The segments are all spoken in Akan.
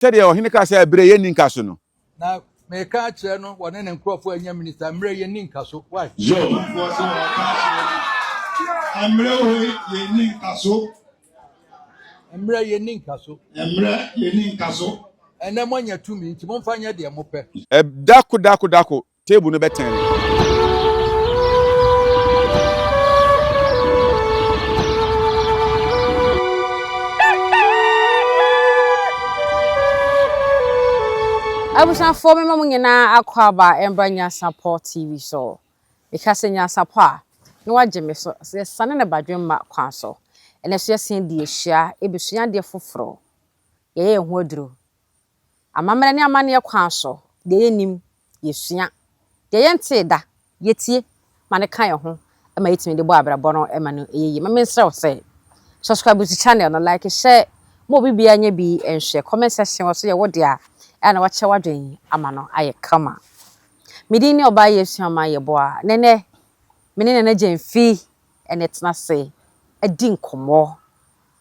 Sɛdeɛ ɔhene kaa sɛ, Ɛberɛ yɛnni nka so no. Na meka akyerɛ no wɔne ne nkurɔfoɔ a ɛnyɛ minista mmerɛ yɛnni nka so why. Otumfoɔ sɛ ɔka akyerɛ no mmerɛ wei yɛnni nka so. Mmerɛ yɛnni nka so. Mmerɛ yɛnni nka so. Ɛnɛ moanya tumi nti momfa nyɛ deɛ mopɛ. Dako dako dako Table no bɛtɛn no. Abusuafoɔ mema mo nyinaa akwaaba mbra Nyansapɔ TV so. Meka sɛ Nyansapɔ a, na wagye me so sɛ yɛsane no badwemma kwan so. Ɛnɛ nso yɛsan di ahyia ɛbɛsua adeɛ foforɔ. Yɛyɛ yɛn ho aduro. Amammerɛ ne amanneɛ kwan so, deɛ yɛnnim, yɛsua. Deɛ yɛntee da, yɛtie ma no ka yɛn ho ma yɛtumi de bɔ abrabɔ no ma no yɛ yie. Ma mensrɛ wo sɛ, subscribe to channel no, like, share, ma obi biara nyɛ bi nhwɛ. Comment section wɔ so yɛ wo dea a na wakyɛ w'adwene ama no ayɛ kama. Me din ne Ɔbaa Yesuama Yeboah, na ɛnnɛ me ne Nana Gyamfi na ɛtena ase adi nkɔmmɔ.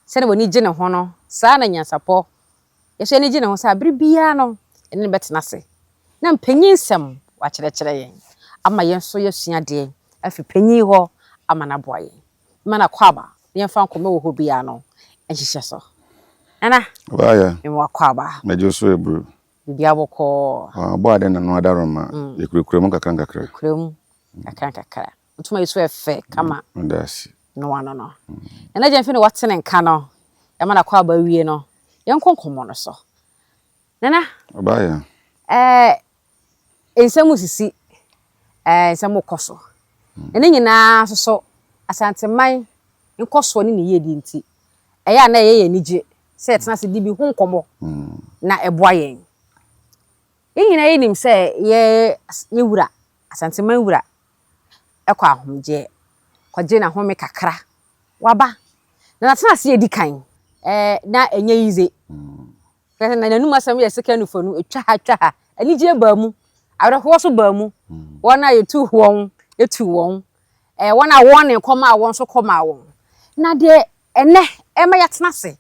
Sɛdeɛ w'ani gye ne ho no, saa ara na nyansapɔ Yɛn nso yɛn ani gye ne ho sɛ bere biara no yɛne no bɛtena ase na mpanyin nsɛm wakyerɛkyerɛ yɛn ama yɛn nso yɛasua adeɛ afi panyin hɔ ama no aboa yɛn. Mma no akwaaba na yɛmfa nkɔmmɔ wɔ hɔ biara no nhyehyɛ so. Nana, Waayɛ. mema wo akwaaba. Megye wo so aburu. Biribiara bɔkɔɔ. Ɔbɔ ade na no adaworoma. Yɛkurakura mu nkakra nkakra. Yɛkura mu nkakra nkakra. Ntoma yi so yɛ fɛ kama. Meda ase. Noa no no. Nana Gyamfi na wate ne nka no, yɛama no akwaaba awie no, yɛnkɔ nkɔmmɔ no so. Nana. Ɔbaayɛ. Ɛɛ nsɛm resisi, ɛɛ nsɛm rekɔ so. Na ne nyinaa nso so, Asanteman nkɔsoɔ ne ne yiedie nti, ɛyɛ a na ɛyɛ yɛn anigye sɛ yɛtena ase di bi ho nkɔmmɔ na ɛboa yɛn. Yɛn nyinaa yɛnim sɛ yɛ yɛ wura, Asanteman wura kɔ ahomegyeɛ, kɔgye n'ahome kakra, waba. Na n'atenase a ɛdi kan, eh, na ɛnyɛ yize. Kyerɛ sɛ na n'anum asɛm yɛ sika nufanu, ɛtwa ha twa ha. Anigyeɛ baa mu, awerɛhoɔ nso baa mu. Wɔn a yɛtuu wɔn, yɛtuu wɔn. Eh, wɔn a wɔn ne kɔmaa wɔn nso kɔmaa wɔn. Na deɛ ɛnɛ ɛma yɛatena ase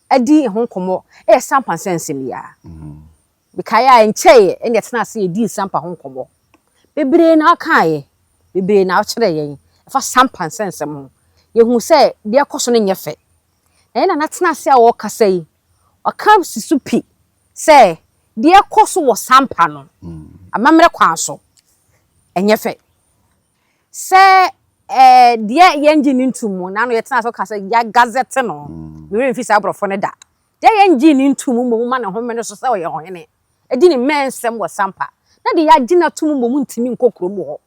adi ho nkɔmmɔ yɛ sampa nsɛnsɛm yi ara. Mekae a ɛnkyɛeɛ na yɛtenaa ase yɛdii sampa ho nkɔmmɔ. Bebree na wɔkaeɛ, bebree na wɔkyerɛɛ yɛn ɛfa sampa nsɛnsɛm ho. Yɛhuu sɛ deɛ ɛrekɔ so no nyɛ fɛ. Na yɛn nana tenaa ase a ɔrekasa yi, ɔka si so pi sɛ deɛ ɛrekɔ so wɔ sampa no, amammerɛ kwan so, ɛnyɛ fɛ. Sɛ ɛɛ deɛ yɛngye no ntom mu, na ano yɛtenaa ase ɔka sɛ yɛagazɛte no, me werɛ mfi saa aborɔfo no da. Deɛ yɛngyee no ntom mmom ma ne home no so sɛ ɔyɛ ɔhene, di ne mmɛn nsɛm wɔ Sampa, na deɛ yɛagye no atom mmom ntumi nkɔ kurom hɔ,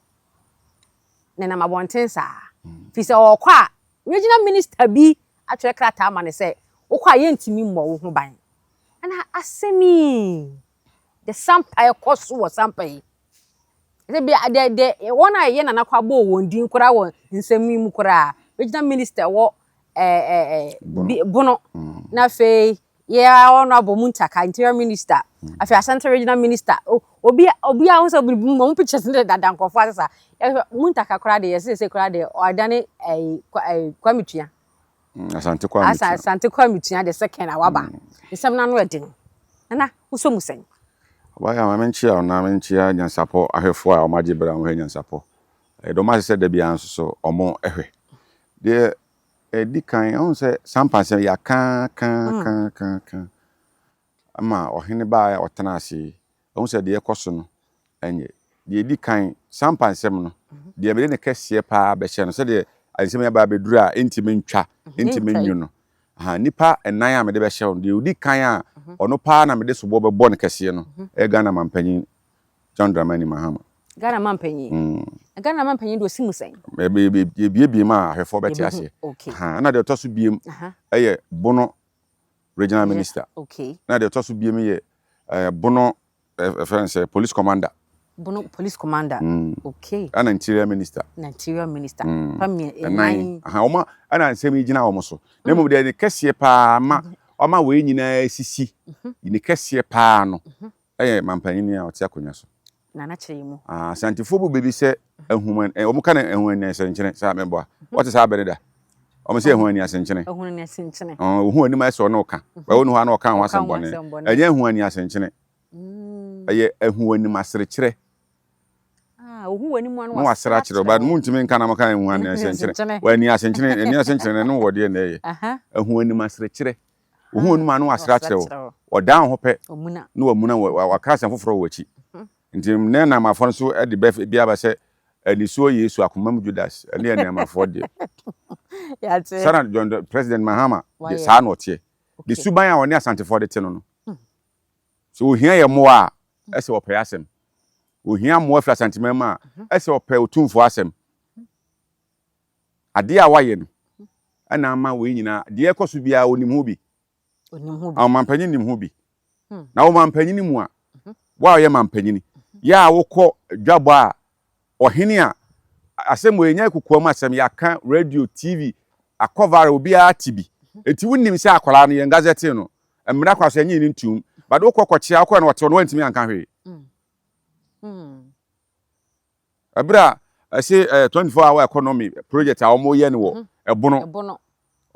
nenam abɔnten saa, firi sɛ ɔrekɔ a, regional minister bi atwerɛ krataa ama no sɛ wokɔ a yɛntumi mmɔ wo ho ban. Ɛna asɛm yi, deɛ Sampa ɛkɔ so wɔ Sampa yi, Sɛ bi a deɛ deɛ wɔn a yɛ nana kɔ abɔ wɔn din koraa wɔ nsɛm yi mu koraa, regional minister wɔ ɛɛ ɛɛ bi bono na afei yɛ ɔno abɔ mu ntaka interior minister afei asante regional minister obi obi a sɛ obi wɔn pictures ne dada nkurɔfoɔ ase saa mu ntaka koraa deɛ yɛsɛ sɛ koraa deɛ ɔadane ɛɛ ɛɛ kwame tua. Asante Kwame Tua. Asante Kwame Tua the second a waba. Nsɛm no ano ɛden. Nana, wosɔ mu sɛn? Ɔbaayɛ ma menkyea wo na menkyea nyansapɔ ahwɛfoɔ a wɔagye berɛ a wɔhwɛ nyansapɔ. Yɛda wɔn ase sɛ da biara nso so wɔhwɛ. Deɛ ɛdi kan, wohu sɛ sampa nsɛm yɛaka ka ka ka ka ama ɔhene baeɛ a ɔtena ase yi, wahu sɛ deɛ ɛkɔ so no ɛnyɛ. Deɛ ɛdi kan, sampa nsɛm no, deɛ mede ne kɛseɛ paa bɛhyɛ no, sɛdeɛ nsɛm yi aba abɛduru a ɛntumi ntwa, ɛntumi nwu no. Aha, nnipa nnan a mede bɛhyɛ no, deɛ ɔdi kan a ɔno paa na mede soboɔ bɛbɔ no kɛseɛ no, ɛyɛ Ghana mampanyin John Dramani Mahama. Ghana mampanyin? Mm. Ghana mampanyin deɛ ɔsi mu sɛn? Yɛbiebie mu a ahwɛfoɔ bɛte aseɛ. Okay. Aha, ɛna deɛ ɔtɔ so biem ɛyɛ Bono regional minister. Okay. Na deɛ ɔtɔ so biem yɛ eh, Bono ɛfrɛ no sɛ police commander. Bono police commander. Okay. Ɛna interior minister. Na interior minister. Pa mmiɛ ɛnan. Aha wɔn ɛna nsɛm yi gyina wɔn so. Na mmom deɛ ne kɛseɛ paa ma ɔma wei nyinaa sisi ne kɛseɛ paa no ɛyɛ mampanyini a ɔte akonnwa so. Nana kyerɛ mu. Ah, Asantefoɔ bu bɛ bi sɛ ahum ɛ wɔn ka no ahum ɛnɛ sɛ nkyene saa mɛboa. Wɔte saa abɛ no da. Wɔn sɛ ehu ani asenkyene. Ehu ani asenkyene. Ohu anim ayɛ sɛ ɔne ɔka. Bɛwo ne hɔ a na ɔka ho asɛm bɔne. Ɛnyɛ ehu ani asenkyene. Ɛyɛ ehu anim aserekyerɛ. Ah, ohu w'anim a na wasere akyerɛ wo. But muntumi nka na moka ehu ani asenkyene. W'ani asenkyene, ani asenkyene no wɔ deɛ na ɛyɛ. Ehu anim aserekyerɛ. Ohu w'anim a na wasere akyerɛ wo. Ɔdan wo ho pɛ na wamuna waka asɛm foforɔ wɔ w'akyi. Nti nnɛ Naamanfoɔ no nso de bɛ bi aba sɛ, Anisuo Yesu, akoma mu Judas, ɛne yɛ Naamanfoɔ deɛ. Saa na John, President Mahama deɛ, saa na ɔteɛ. Ne suban a ɔne Asantefoɔ de te no no, sɛ ɔhia yɛ mmoa a, ɛsɛ ɔpɛ asɛm. Ɔhia mmoa firi Asanteman mu a, ɛsɛ ɔpɛ Otumfoɔ asɛm. Adeɛ a wayɛ no, ɛna ama wei nyinaa, deɛ ɛkɔ so biara ɔnim ho bi. Onim ho bi. Ɔmampanyin nim ho bi. Na wo mampanyin mu a, wo a ɔyɛ mampanyin, yɛ a wokɔ dwabɔ a, ɔhene a, asɛm wei nyɛ kokoam asɛm, yɛaka radio, TV, akɔ viral, obiara te bi. Enti wonim sɛ akwadaa no, yɛn gazette no, mmara kwan so yɛnyee no ntoom. But wokɔ kɔkyea, wokɔɛ no ɔte hɔ no, woantumi anka hwee. Ɛberɛ a ɛse ɛɛ 24 hour economy project a wɔyɛ no wɔ mhm. ɛbono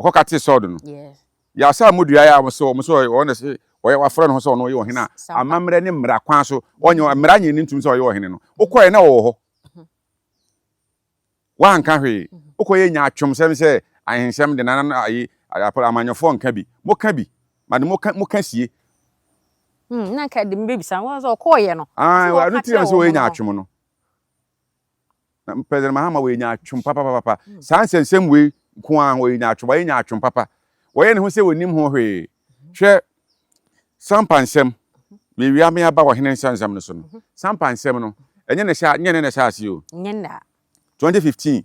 ɔkɔ kate sɔɔdo no yasa a modua yɛ a wɔn sɛ wɔn sɛ wɔn na se wɔyɛ wafrɛ ne ho sɛ ɔno ɔyɛ ɔhene a amammerɛ ne mmara kwan so ɔnyɛ mmara nyɛ ne ntum sɛ ɔyɛ ɔhene no wokɔɛ na ɔwɔ hɔ mhm. Woanka hwee. Wokɔyɛ nyaatwomsɛm sɛ ahensɛm de nana no ayi amanyɔfoɔ nka bi. Moka bi. But moka moka sie. Hmm, na nka de mbebisa wɔn sɛ ɔkɔɔyɛ no. Ah, ɛno ti na sɛ wɔyɛ nyaatwom no. Na President Mahama wɔyɛ nyaatwom papapapa. Hmm. Saa nsɛnsɛm wei nko ara wɔyɛ nyaatwom, wɔyɛ nyaatwom papa. Wɔyɛ ne ho sɛ wɔnim ho hwee. Hwɛ Sampa nsɛm, mewia me aba ɔhene nsa nsɛm no so no, Sampa nsɛm no, ɛnyɛ na ɛhyɛ nyɛ ne na ɛhyɛ ase o. Nyɛ na. 2015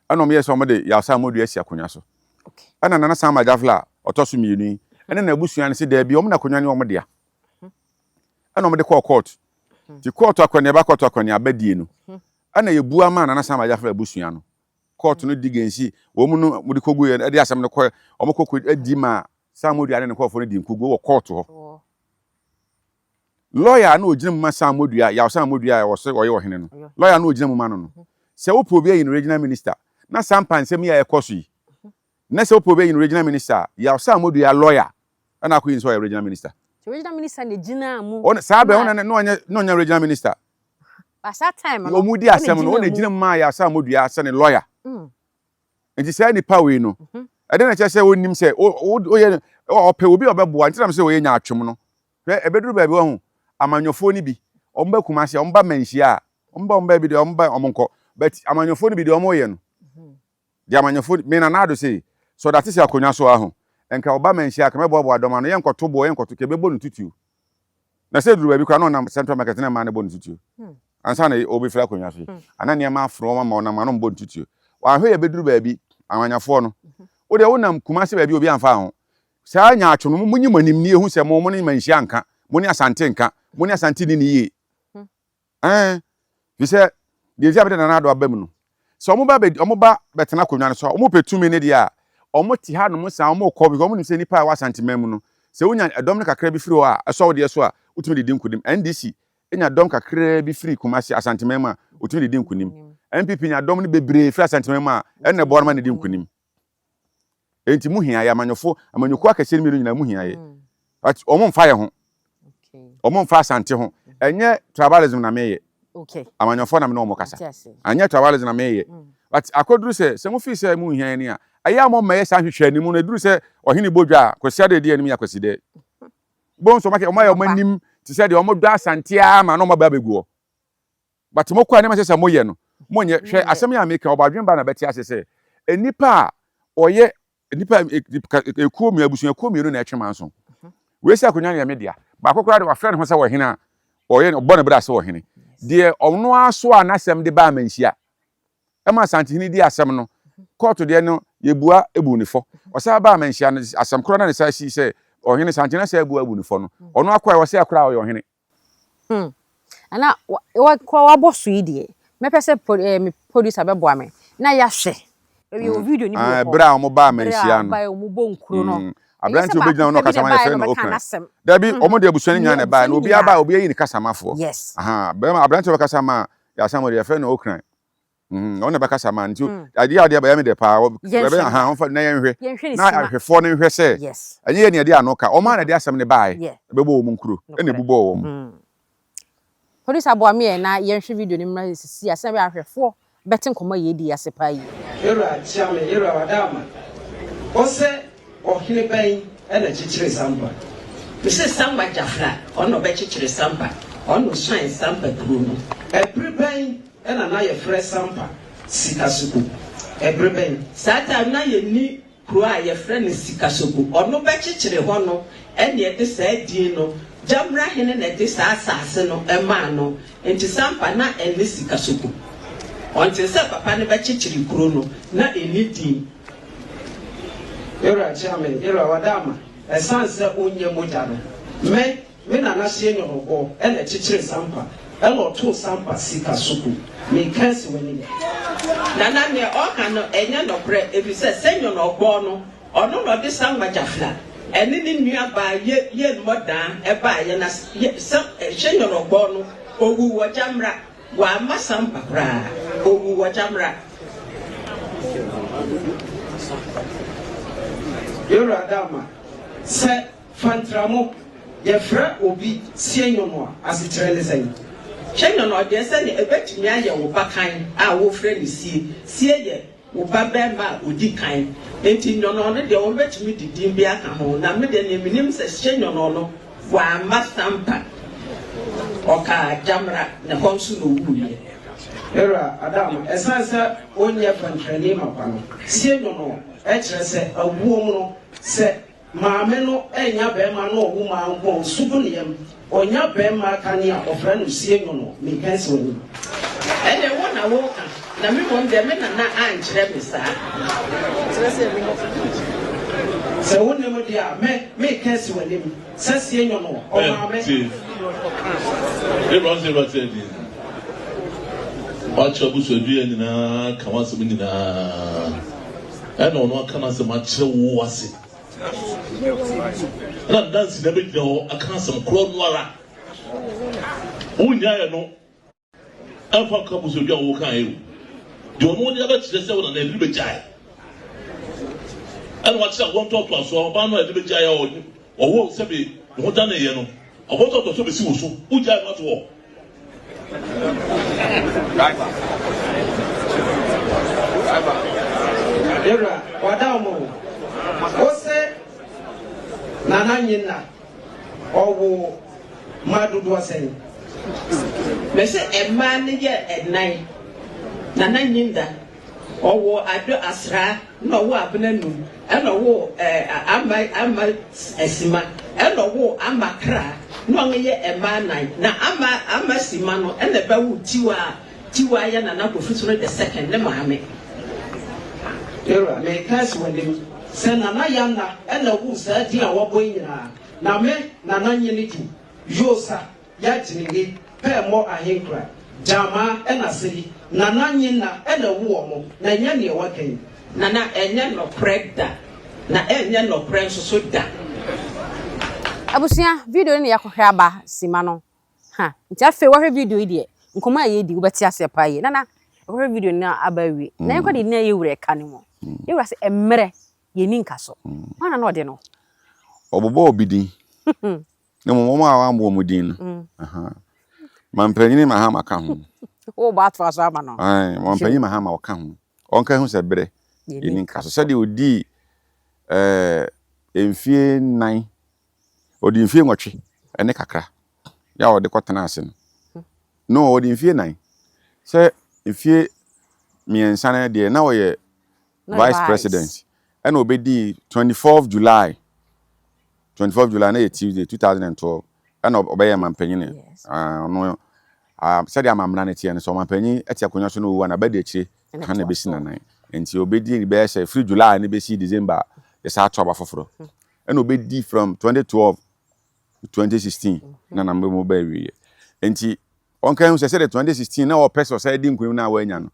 ɛna wɔn yɛ sɛ wɔn de Yaw Samodu asi akonnwa so. Ɛna Nana Sama Jafla a ɔtɔ so mmienu yi ɛne n'abusua no sɛ daabi wɔn na akonnwa no yɛ wɔn dea. Ɛna wɔn de kɔɔ court. Ti court akɔneaba court akɔneaba die no ɛna yɛbua maa Nana Sama Jafla abusua no. Court no di gensi wɔn no wɔde kɔgu yɛ ɛde asɛm no kɔ wɔn kɔ di maa Sam Modua ne ne nkurɔfoɔ no dii nkoguo wɔ kɔɔto hɔ. Lɔya a na ɔgyina mu ma Sam Modua, Yaw Sam Modua a ɔsɛ ɔyɛ ɔhene no, lɔya a na ɔgyina mu ma no no, sɛ wopɛ obi ayi no regional minister, na saa mpa nsɛm yi a ɛkɔ so yi, na sɛ wopɛ obi ayi no regional minister a, Yaw Sam Modua lɔya ɛna akɔyi no sɛ ɔyɛ regional minister. Nti regional minister na ɛgyinaa mu. Ɔno, saa bɛn, ɔno na ɔnyɛ, na ɔnyɛ regional minister. But saa time no, Wɔn di asɛm no, ɔno na ɛgyina mu maa Yaw Sam Modua sɛ ne lɔya. Nti saa nipa wei no, ɛdɛn na ɛkyerɛ sɛ onim sɛ woyɛ ɔpɛ obi a ɔbɛboa nti na sɛ ɔyɛ nyaatwom no. Hwɛ, ɛbɛduru baabi wahu amanyɔfoɔ no bi, wɔn ba Kumasi a, wɔn ba Manhyia a, wɔn ba wɔn baabi deɛ wɔn ba wɔn nkɔ. But amanyɔfoɔ no bi deɛ wɔn yɛ no, deɛ amanyɔfoɔ me Nana Addo sei, sɛ ɔda te sɛ akonnwa so aho, nka ɔba Manhyia a, ka mɛboaboa dɔm ano, yɛnkɔto boɔ, yɛnkɔto, ka ɛbɛbɔ no tutuo. Na sɛ ɛduru baabi koraa na ɔnam Central Market na mmaa no bɔ no tutuo. Ansa na ɔbɛfiri akonnwa so yi, ana nneɛma aforo wɔn ama ɔnam ano mbɔ no tutuo. Wanhwɛ yɛ bɛduru baabi, amanyafoɔ no. Wo deɛ wonam Kumasi baabi obi amfa ho. Saa nyaatwom no, monyi mo anim ni ehu sɛ mo mo ne Manhyia nka, mo ne Asante nka, mo ne Asante nni ne yie. Ɛɛ, fi sɛ deɛ nti a mede Nana Addo aba mu no, sɛ wɔn ba bɛ wɔn ba bɛtena akonnwa no so a, wɔn pɛ tumi ne deɛ a, wɔn te ha nom saa wɔn kɔ because wɔn nim sɛ nipa a ɛwɔ Asanteman mu no, sɛ wonya ɛdɔm no kakra bi firi hɔ a, ɛsɔ wo deɛ so a, wotumi de di nkunim. NDC nya dɔm kakraa bi firi Kumasi Asanteman mu a, otumi de di nkunim. NPP nya dɔm no bebree firi Asanteman mu a, ɛna ɛboa no ma no di nkunim. Enti mu hia yɛ amanyɔfo, amanyɔkuo akɛseɛ no mmienu nyinaa mu hia yɛ. But wɔn mfa yɛ ho. Wɔn mfa Asante ho. Ɛnyɛ tribalism na meyɛ. Amanyɔfoɔ na me ne wɔn kasa. Anyɛ tribalism na meyɛ. But akɔduru sɛ, sɛ mo feel sɛ mo nhia yɛn a, ɛyɛ a mo mmɛyɛ saa nhwehwɛanimu no. Ɛduru sɛ ɔhene bɔ dwa a, Kwasi Addo edi anim yɛ Akwasi dɛ. Bohu sɛ wɔn ayɛ wɔn anim te sɛ deɛ wɔn dɔ Asante ara ma na wɔn aba abɛgu hɔ. But mo kɔ a nneɛma ɛsɛ sɛ moyɛ no, monyɛ. Hwɛ asɛm yi a meka, ɔbadwemba ba na bɛte ase sɛ, nnipa a ɔyɛ nnipa ekuo mmienu, abusuakuo mmienu na ɛtwe manso. Wei sɛ akonnwa no yɛ me dea. Baako koraa de wafrɛ ne ho sɛ ɔhene a ɔyɛ ɔbɔ ne bra sɛ ɔhene. Deɛ ɔno ara so a n'asɛm de baa manhyia ɛma Asantehene di asɛm no, kɔɔto deɛ no yɛbua bu ne fɔ. Ɔsan baa manhyia no asɛm korɔ na ne saa sii sɛ ɔhene Asantehene asan abua abu ne fɔ no, ɔno akɔ a ɛwɔ sɛ koraa ɔyɛ ɔhene. Hmm. Ana wa wa wabɔ so yi deɛ. Mɛpɛ sɛ pro, eh, me producer bɛboa me na yɛahwɛ. Ebi wɔ video no bi wɔ hɔ. Bere a wɔn baa manhyia no. Bere a wɔn bɔ nkuro no. Mm. Aberante obi gyina hɔ na ɔkasa ma yɛfrɛ no Okran. Dabi, wɔn de abusua no nyinaa na ɛbaeɛ na obiara baa obi ayi ne kasamafoɔ. Yes. Aha, bɛrima aberante ɔbɛkasa ma yɛasan mo de yɛfrɛ no Okran. Mm, ɔno na ɛbɛkasa ma nti adeɛ a ɔde abɛyɛ me dɛ paa ɛbɛyɛ aha ɔmfa na yɛnhwɛ na ahwɛfoɔ no nhwɛ sɛ ɛnyɛ yɛ ne ɛde ano ka ɔma na ɛde asɛm no baeɛ ɛbɛbɔ wɔn nkuro ɛna ɛbobɔɔ wɔn. Producer boa me ɛ na yɛnhwɛ video no mmra sisi a sɛnea ɛbɛyɛ a ahwɛfoɔ bɛte nkɔmmɔ a yɛredi yi ase paa yie. Yɛwura Kyeame, Yɛwura Wadaama, ɔsɛ ɔhene bɛn na ɛkyekyere Sampa? Mese Sampa Gyafra, ɔno na ɔbɛkyekyere Sampa, ɔno na ɔsuan Sampa kuro no. Ɛbere bɛn na na yɛfrɛ Sampa Sikasoko? Ɛbere bɛn? Saa time no na yɛnni Kuro a yɛfrɛ no Sikasogo, ɔno bɛkyekyere hɔ no ɛne ɛde saa din no, Gyamra hene na ɛde saa asaase no maa no, nti Sampa na ɛne Sikasogo. Ɔnte sɛ papa no bɛkyekyere kuro no, na ɛnni din. Yɛwura Kyeame, Yɛwura Wadaama, ɛsan sɛ wonyɛ mogya no, me Me nana hyee nyɔnɔbɔ na ɛkyekyere sampa ɛna ɔtoo sampa sika soko meka asi w'anim. Nana neɛ ɔka no ɛnyɛ nɔkorɛ efisɛ sɛ nyɔnɔbɔ no ɔno na ɔde sangba gyafla ɛne ne nua baa ye ye mmɔdaa ɛbaayɛ na ye sɛ hyɛ nyɔnɔbɔ no owu wɔ gyamra wamma sampa koraa owu wɔ gyamra. Yɛwura Adama sɛ Fantramo, Yɛfrɛ obi Sienyono a, asekyerɛ ne sɛn? Sienyono deɛ sɛdeɛ ɛbɛtumi ayɛ wo ba kan a wofrɛ no Sie. Sie yɛ wo ba barima a ɔdi kan. Enti Nyono no deɛ wɔbɛtumi de din bi aka ho. Na me deɛ deɛ menim sɛ Sienyono no wamma Sampa. Ɔkaa Gyamra na ɛhɔ nso na ɔwuiɛ. Yɛwura Adam, ɛsiane sɛ wonyɛ Fantrani mapa no, Sienyono kyerɛ sɛ awuo mu no, sɛ Maame no nnya bɛɛma na ɔwo maa nko a osu gu ne yam. Ɔnya bɛɛma kane a ɔfrɛ no sie nwo no, meka asi w'anim. Ɛnde wo na woreka, na me mmom deɛ, me nana ankyerɛ me saa. Sɛ wonnim deɛ a, me, meka asi w'anim sɛ sie nwo no, ɔmaame. Tie. Abraham sɛ Awurade sɛ din. Wakyerɛ abusuadua nyinaa ka w'asɛm nyinaa. Ɛna ɔno aka n'asɛm akyerɛ wo ase. Ɛna dansi na bɛgyina hɔ aka asɛm korɔ no ara. Wonyaeɛ no ɛmfa nka abusuadua a wokaeɛ o. Deɛ ɔno de abɛkyerɛ sɛ wo nana ɛde bɛgyae. Ɛna wakyerɛ awoɔ ntoatoasoɔ ɔbaa no a ɛde bɛgyae a ɔwɔ sɛbe ne ho daneeɛ no awoɔ ntoatoasoɔ bɛsi wo so wogyae no ato hɔ. Yɛwura, wada wo mo. Wo se Nana Nyinna ɔwo mma dodoɔ sɛn? Me se mmaa no yɛ ɛnan. Nana Nyinda Ɔwoo Adwo Asraa na ɔwoo Abena Num ɛna ɔwoo Ama Ama Asima ɛna ɔwoo Ama Kra na ɔno yɛ ɛmaa nan na Ama Ama Sima no ɛna ɛbɛwoo Tiwa a Tiwa yɛ Nana Kofi Soro the second ne maame. Yɛwura, meka asi w'anim sɛ Nana Yanna ɛna woo saa din a wabɔ yi nyinaa na me Nana Nyene Du, Yosa, Ya gyinige pɛɛ mɔ ahenkura, Gyaamaa ɛna seri, Nana nye nna ɛna awu wɔ mo, na ɛnyɛ neɛ waka yi. Nana, ɛnyɛ nɔkorɛ da, na ɛnyɛ nɔkorɛ nso so da. Abusua, video no na yɛakɔhwɛ aba sima no ha nti afei woahwɛ video yi deɛ nkɔmmɔ a yɛredi wobɛte aseɛ paa yie. Nana, yɛkɔhwɛ video no aba awie na yɛnkɔ deɛ na yɛwura ɛka no mu. Yɛwura sɛ mmerɛ yɛnni nka so. Hwan na na ɔde no? Ɔbobɔɔ obi din. Na mmom wɔn a wɔammɔ wɔn din no, Mampanyin Mahama ka ho. Wobɔ atoa so ama no. Mampanyin Mahama ɔka ho. Ɔnka ho sɛ berɛ yɛni nka so. Sɛdeɛ ɔdii ɛɛ mfie nnan, ɔdi mfie nwɔtwe ne kakra yɛ a ɔde kɔtena ase no. No, ɔdi mfie nnan. Sɛ mfie mmiɛnsa no deɛ na ɔyɛ vice president ɛna ɔbɛdii 24 July 24 July na yɛ Tuesday 2012 ɛna ɔbɛyɛ mampanyin ɔno sɛdeɛ amamena no teɛ no sɛ ɔmampanyin te akonnwa so na ɔwu a n'abɛdi akyire ka na ɛbɛsi nanan nti ɔbɛdi bɛyɛ sɛ firi July no bɛsi December yɛsa ato aba foforɔ ɛna ɔbɛdi from 2012 to 2016 na na mbɛmu bɛɛ wieɛ nti ɔnka hu sɛ sɛdeɛ 2016 na ɔpɛ sɛ ɔsan di nkunim no a wanya no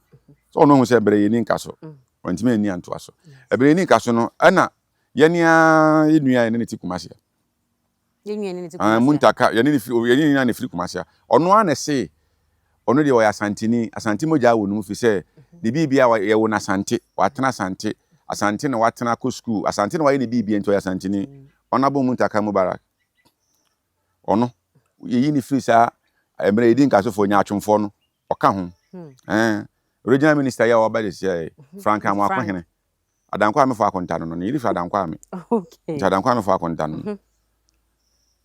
sɛ ɔno hu sɛ berɛ yɛni nka so ɔntumi anni antoa so ɛberɛ yɛni nka so no ɛna yɛne a yɛ nua yɛne ne ti Kumasi a muntaka yɛne ne firi yɛne nyinaa ne firi Kumasi a ɔno ara na ɛse. Ɔno deɛ ɔyɛ Asanteni. Asante mogya wɔ ne mu firi sɛ ne biribiara yɛwo no Asante, watena Asante, Asante na watena akɔ sukuu, Asante na wayɛ ne biribiara nti ɔyɛ Asanteni. Honourable Muntaka Mubarak, ɔno yɛyi no firi saa mmerɛ yɛdi nkasofoɔ nyaatwomfoɔ no, ɔka ho. Ɛɛ regional minister yi a waba de sɛ Frank Amoakohene, Adankwa Amefo Akonta no no, ne yere firi Adankwa Ame. Nti Adankwa Amefo Akonta no no.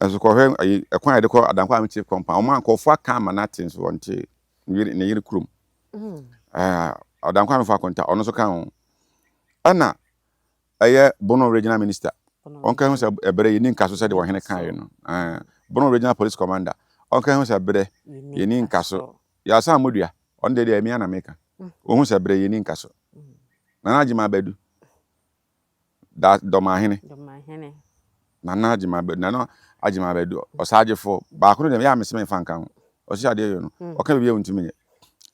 Nso kɔhwɛ ayi ɛkwan a yɛde kɔ Adankwa Ame Chief Compound, wɔn a nkurɔfoɔ aka ama no ate nso wɔnte ne yere ne yere kurom. Ɛɛ Adankwa Amefo Akonta, ɔno nso ka ho. Ɛna ɛyɛ Bono Regional Minister, ɔnka ho sɛ ɛberɛ yɛni nka so sɛdeɛ ɔhene kaeɛ no. Ɛɛ Bono Regional Police Commander, ɔnka ho sɛ berɛ yɛni nka so. Yɛasan Amodua, ɔno deɛ deɛ ɛmea na meka. Ɔhu sɛ berɛ yɛni nka so. Nana Agyemang Abadu, da Dɔmahene. Dɔmahene. Nana Agyemang Abadu, Nana Agyemang Abadu, ɔsagyefo baako no deɛ yɛ a mese memfa nka ho. Ɔsi adeɛ yɛ no, hmm. ɔka biribi a ɔntumi nyɛ.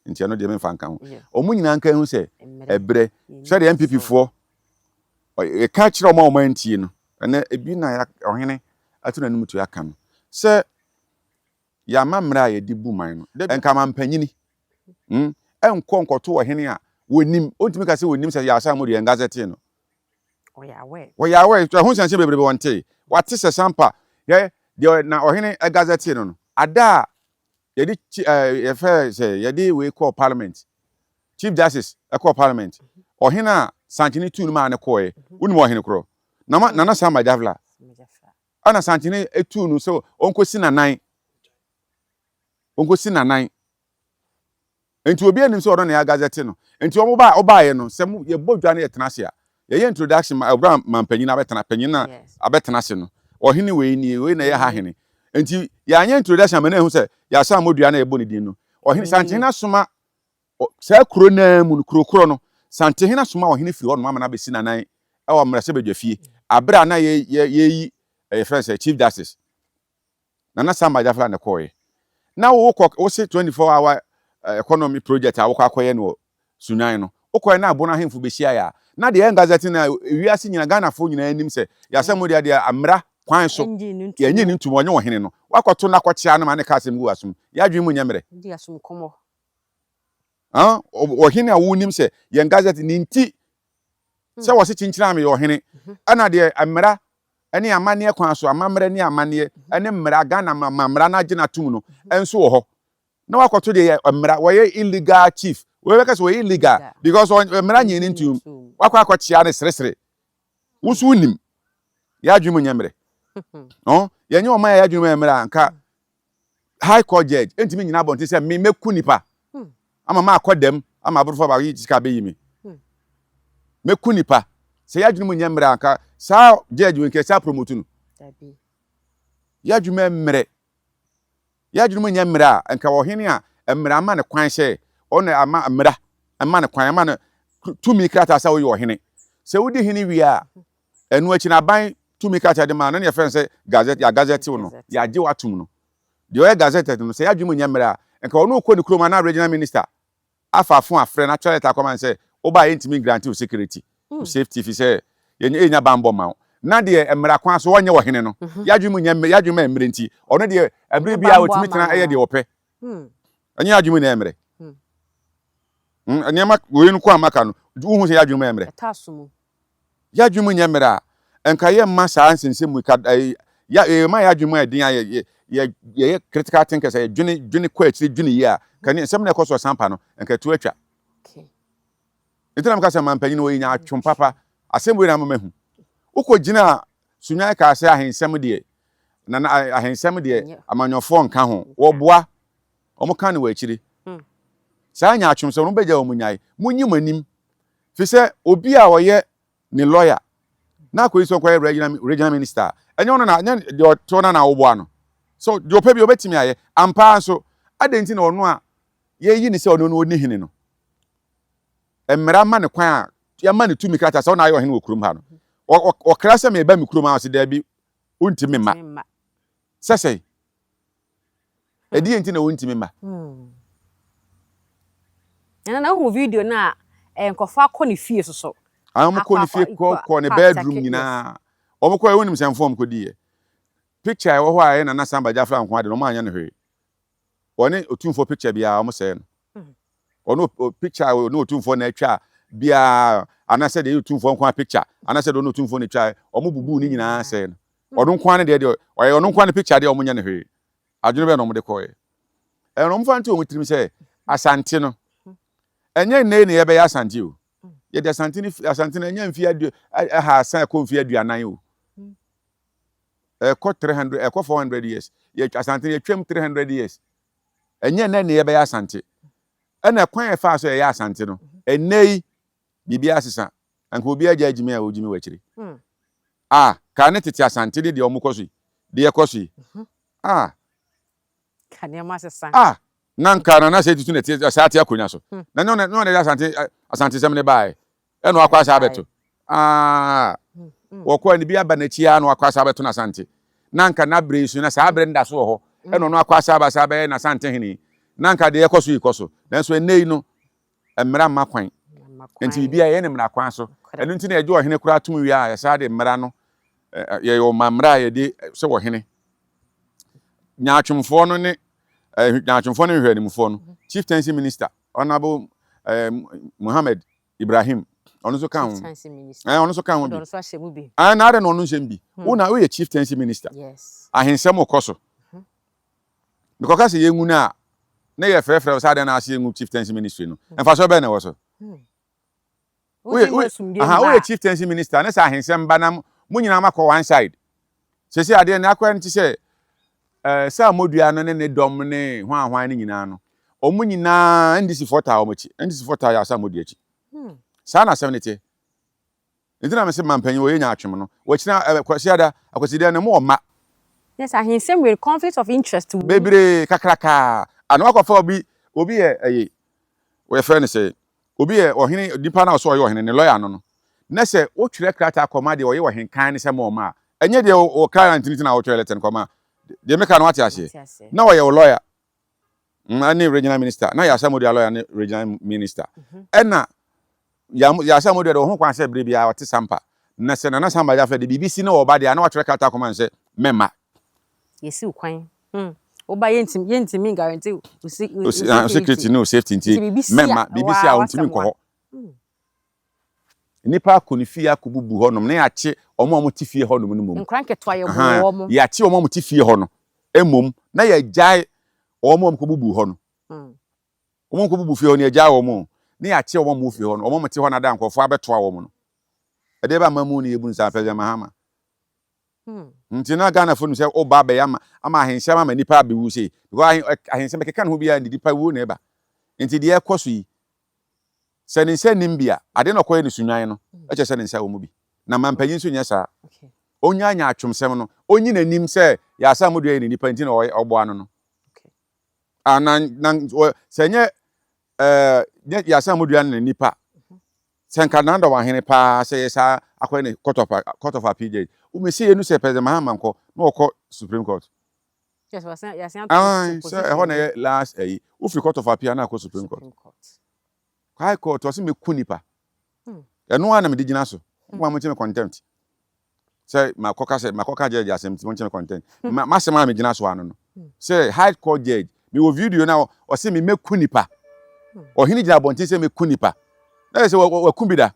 Nti ɛno deɛ memfa nka ho. Wɔn nyinaa nka ehu sɛ ɛbrɛ sɛdeɛ NPP foɔ ɛka kyerɛ wɔn a wɔn antie no, ɛnɛ ebi na ɔhene ato n'anim to aka no sɛ Yɛama mmara a yɛde bu man no. Nka mampanyini hmm, nkɔ nkɔto ɔhene a wɔnim, ɔntumi ka sɛ wɔnim sɛ yɛasan mu deɛ ngazɛtee no. Wɔyɛ aware, ɛho nsɛnsɛm bebrebe wɔntee. Wate sɛ sampa, yɛ deɛ na ɔhene gazɛtee no no. Ada a yɛde yɛfɛ sɛ yɛde wei kɔɔ parliament, chief justice ɛkɔɔ parliament, ɔhene a Sankyene tuu no maa no kɔɔɛ, wonim ɔhene korɔ? Nana Samba Javla. Ɛna Asantehene tuu no sɛ ɔnkɔsi n'anan. Ɔnkɔsi n'anan. Nti obi anim sɛ ɔno na yɛagazɛte no. Nti wɔn ba ɔbaeɛ no, sɛ yɛbɔ dwa no yɛtena ase a, yɛyɛ introduction ma ɔbra ma mpanyin abɛtena panyin na abɛtena ase no. Ɔhene wei nie, wei na ɛyɛ ha hene. Nti yɛanyɛ introduction ama no ahu sɛ yɛasan mmɔdua na yɛbɔ ne din no. Ɔhene Santehene asoma Saa kuro no ara mu no, kuro korɔ no, Santehene asoma ɔhene firi hɔnom ama no abɛsi n'anan wɔ mmarahyɛbadwafie aberɛ a na yɛreyi yɛfrɛ no sɛ Chief Justice Nana Samba Gyafla na ɛkɔɔeɛ. Na wokɔ wo se 24 hour economy project a wokɔ akɔyɛ no wɔ Sunyani no, wokɔɛ na Abono ahemfo bɛhyiaeɛ a, na deɛ ɛyɛ gazette no a wiase nyina Ghanafoɔ nyinaa nim sɛ yɛasɛ mo deɛ deɛ mmara kwan so yɛnye no ntom ɔnyɛ ɔhene no, woakɔto no akɔkyea no ma ne ka asɛm gu w'asom. Yɛadwene mu nyɛ mmerɛ. Ɔhene a wonim sɛ yɛn gazette ne nti sɛ hmm. wɔse kyenkyena meyɛ ɔhene mhm. ɛna deɛ mmara ne amanneɛ kwan so amammerɛ ne amanneɛ mhm. ne mmara Ghana ma mmara no agye no atom no mhm. nso wɔ hɔ na wakɔto deɛ yɛ mmara wɔyɛ illegal chief wɔbɛka sɛ wɔyɛ illegal because mmara nyɛ ne ntum wakɔ akɔkyea ne seresere wo so wonim yɛ adwene mu nyɛ mmerɛ yɛnyɛ ɔman a yɛ adwene mu yɛ mmerɛ a nka high court judge ntumi nyina abɔnten sɛ me mɛku nipa hmm. ama maakɔ dɛm ama aborɔfo aba yi sika abɛyi me hmm. mɛku nipa sɛ yɛadwene mu nyɛ mmerɛ anka saa judge wei nkɛ saa promote no yɛadwuma mmerɛ yɛadwene mu nyɛ mmerɛ a nka ɔhene a mmerɛ ama ne kwan sɛ ɔna ama mmara ama ne kwan ama no tumi krataa sɛ woyɛ ɔhene sɛ wodi hene wie a Ɛno akyi no, aban tumi krataa de maa no, na yɛfrɛ no sɛ gazette, yɛagazɛtew no, yɛagye wo atom no. Deɛ ɔyɛ gazetted no, sɛ yɛadwene mu nyɛ mmerɛ a, nka ɔno rekɔ ne kurom a na regional minister afa fon afrɛ no, atwerɛ lɛta akɔma no sɛ, woba a yɛntumi ngrante wo security, wo safety, ɛfiri sɛ yɛnnya banbɔ mma wo. Na deɛ mmara kwan so ɔnyɛ ɔhene no, yɛadwene mu nyɛ mmerɛ, yɛadwene mu ayɛ mmerɛ nti, ɔno deɛ ɛberɛ biara ɔtumi tena yɛ deɛ ɔpɛ. Ɛnyɛ yɛadwene mu na ɛyɛ mmerɛ. Nneɛma wei no kɔ a maka no, wohu sɛ yɛadwene mu ayɛ mmerɛ. Y'adwene mu nyɛ mmerɛ a, nka yɛmma saa nsɛnsɛm mu ka ɛyi ya yɛma y'adwene mu ayɛ den a yɛ yɛ yɛyɛ critical thinkers a yɛdwene dwene kɔ akyire dwene yie a ka ne nsɛm na ɛkɔ so ɔsampa no nka ɛto atwa. Nti na meka sɛ mampanyin wɔ yɛnya atwom papa asɛm wei na ama mahu. Wokɔ gyina Sunyan kaa sɛ ahensɛm deɛ na na ahensɛm deɛ amanyɔfoɔ nka ho wɔboa wɔn ka no wɔ akyire. Saa nya atwom sɛ wɔn bɛgya wɔn nyae monyi mo anim Fi sɛ obi a ɔyɛ ne lawyer na akɔyi sɛ ɔkɔyɛ regional regional minister a, ɛnyɛ ɔno na ɛnyɛ deɛ ɔte hɔ no na woboa no. So deɛ ɔpɛ bi ɔbɛtumi ayɛ. Ampa ara nso, adɛn nti na ɔno a yɛyi ne sɛ ɔno no ɔni hene no, mmara ma no kwan a yɛma no tumi krataa sɛ ɔna ayɛ ɔhene wɔ kurom ha no, ɔkra sɛ meba me kurom a ɔse daabi, wontumi mma. Sɛ sɛn? Ɛdeɛn nti na wɔntumi mma? Nana na wohu video no a eh, nkurɔfoɔ akɔ ne fie soso. Ah, wɔn kɔ ne fie kɔ kɔ ne bedroom nyinaa. Wɔn kɔ yɛ wonim sɛ mfo wɔn kɔ di yɛ. Picture a ɛwɔ hɔ a ɛyɛ Nana Samba Jafla nko ade no wɔn anyɛ no hwee. Wɔne Otumfoɔ picture biara wɔn sɛɛ no. Ɔno picture a ɔne Otumfoɔ na atwa biara anaasɛ deɛ ɛyɛ Otumfoɔ nko ara picture anaasɛ deɛ ɔne Otumfoɔ na atwa wɔn bubuu ne nyinaa sɛɛ no. Ɔno nko ara ne deɛ deɛ ɔyɛ ɔno nko ara ne picture deɛ wɔn nyɛ no hwee. Adwene bɛn na wɔn de kɔɛ? Ɛna wɔn fa nto wɔn tirim sɛ Asante no ɛnyɛ nnɛ yi na yɛbɛyɛ Asante o. Yɛde Asante no Asante no ɛnyɛ mfe adu ahaasa ɛkɔ mfe aduanan o. Ɛkɔ 300 ɛkɔ 400 years. Yɛ Asante no yɛtwam 300 years. Ɛnyɛ nnɛ na yɛbɛyɛ Asante. Ɛna kwan a ɛfaa so yɛyɛ Asante no ɛnnɛ yi biribiara asesa. Anka obiara agya agyimi a ɔgyimi wɔ akyire. Ah, kaa ne tete Asante ne deɛ wɔn kɔ so yi, deɛ ɛkɔ so yi. Ah. Ka nneɛma asesa. Ah, na nka Nana Sɛ Tutu na ɛte saa te akonnwa so. Na ne ɔna ne ɔna de Asante Asantesɛm ne baeɛ. Ɛna wakɔ asa abɛto. Ah, wɔkɔ ne bi aba n'akyi ara na wakɔ asa abɛto n'Asante. Na nka n'abere yi so na saa abere no da so wɔ hɔ. Ɛna ɔno akɔ asa aba asa abɛyɛ n'Asante hene. Na nka deɛ ɛkɔ so yi kɔ so. Nanso ɛnnɛ yi no, mmara mma kwan. Nti biribiara yɛyɛ no mmara kwan so. Ɛno nti na yɛgye ɔhene koraa tom wie a, yɛsan de mmara no, yɛyɛ ɔma mmara a yɛde sɛ ɔhene. Nyaatwomfoɔ no ne nyaatwomfoɔ ne nhwɛanimufoɔ no, Chieftaincy Minister, Honourable Mohammed Ibrahim, ɔno nso ka ho. Ɔno nso ka ho bi. Na adɛn na ɔno nhyɛ mu bi? Wo na woyɛ Chieftaincy Minister. Ahensɛm kɔ so. Mekɔka sɛ yɛngu no a, na yɛfrɛfrɛ wo sɛ adɛn na ase yɛngu chieftaincy ministry no. Mfasoɔ bɛn na ɛwɔ so? Woyɛ woyɛ chieftaincy minister ne sɛ ahensɛm ba na mo nyinaa makɔ one side. Sɛsɛ adeɛ no akɔyɛ no te sɛ ɛɛ sɛ amodua no ne ne dɔm ne hwan hwan no nyinaa no, wɔn nyinaa NDC foɔ taa wɔn akyi. NDC foɔ taa yɛ asɛ amodua akyi. Saa na asɛm no teɛ. Nti na mese mampanyin wɔyɛ nyaatwom no. Wɔkyina ɛ Kwasiada, Akwasidaɛ no mo wɔ mma. Yes, ahensɛm wei conflict of interest wɔ mu. Bebree kakrakaa. Ana wakɔfa obi, obi yɛ ɛyi, wɔyɛfrɛ no sɛ, obi yɛ ɔhene, nipa no a ɔsɛ ɔyɛ ɔhene, ne lɔya no no. Na sɛ wotwerɛ krataa kɔma deɛ ɔyɛ ɔhenkan no sɛ ma ɔma a, ɛnyɛ deɛ wɔ client no nti na wotwerɛ letter no kɔma. Deɛ meka no wate aseɛ? Na ɔyɛ wo lɔya. Ɛne regional minister. Na Yasa Modua lɔya ne regional minister. Ɛna Yasa Modua de ɔho kwan sɛ bere biara ɔte Sampa. Na sɛ Nana Samba Jafla de biribi si na ɔba deɛ a, na watwerɛ krataa kɔma no sɛ mɛmma. Yɛsiw kwan. Hmm. Woba yɛntumi yɛntumi guarantee wo security ne wo safety nti mɛmma. Biribi si a ɔntumi nkɔ hɔ. Nnipa akɔ ne fie akɔbubu hɔnom na yɛakye wɔn a wɔte fie hɔnom no mmom. Nkora nketewa yɛboo wɔn. Yɛakye wɔn a wɔte fie hɔ no mmom na yɛagyae wɔn a wɔkɔbubu hɔ no. Wɔn a wɔkɔbubu fie hɔ no yɛagyae wɔn o, na yɛakye wɔn a wɔwɔ fie hɔ no, wɔn a wɔte hɔ no ada nkurɔfoɔ abɛtoa wɔn no. Ɛdeɛ bɛ amamuo na yɛbu no saa, President Mahama? Nti na Ghanafoɔ nim sɛ woba abɛyɛ ama ama ahensɛm ama nnipa abɛwu sei. Because ahensɛm ɛkeka ne ho biara nnipa wuo na ɛba. Nti deɛ ɛkɔ so yi, Sɛ ne nsa nnim bi a, ade na ɔkɔyɛ no sunwan no, ɛkyerɛ sɛ ne nsa wɔ mu bi. Na mampanyin nso nyɛ saa. Onnyaa nyaatwomsɛm no, onnyi n'anim sɛ Yasa Amodua yɛ ne nipa nti na ɔboa no no. Ah, na, na, sɛ nyɛ ɛɛ, nyɛ Yasa Amodua ne nipa, sɛ nka Nana Dɔwahene paa sɛ yɛ saa akɔyɛ ne court of, court of appeal judge. Womesi yɛ nu sɛ President Mahama nkɔ na ɔkɔ Supreme Court. Ae, sɛ ɛhɔ na ɛyɛ last ayi. Wofiri court of appeal na akɔ Supreme Court. High Court ɔse meku nipa. Ɛno ara na mede gyina so. Mo a monkye me contempt. Sɛ makɔka sɛ makɔka judge asɛm nti monkye me contempt. M'asɛm a megyina so ano no. Sɛ High Court judge, mewɔ video na ɔse me mɛku nipa. Ɔhene gyina abɔnten sɛ mɛku nipa. Na yɛ sɛ waku bi da.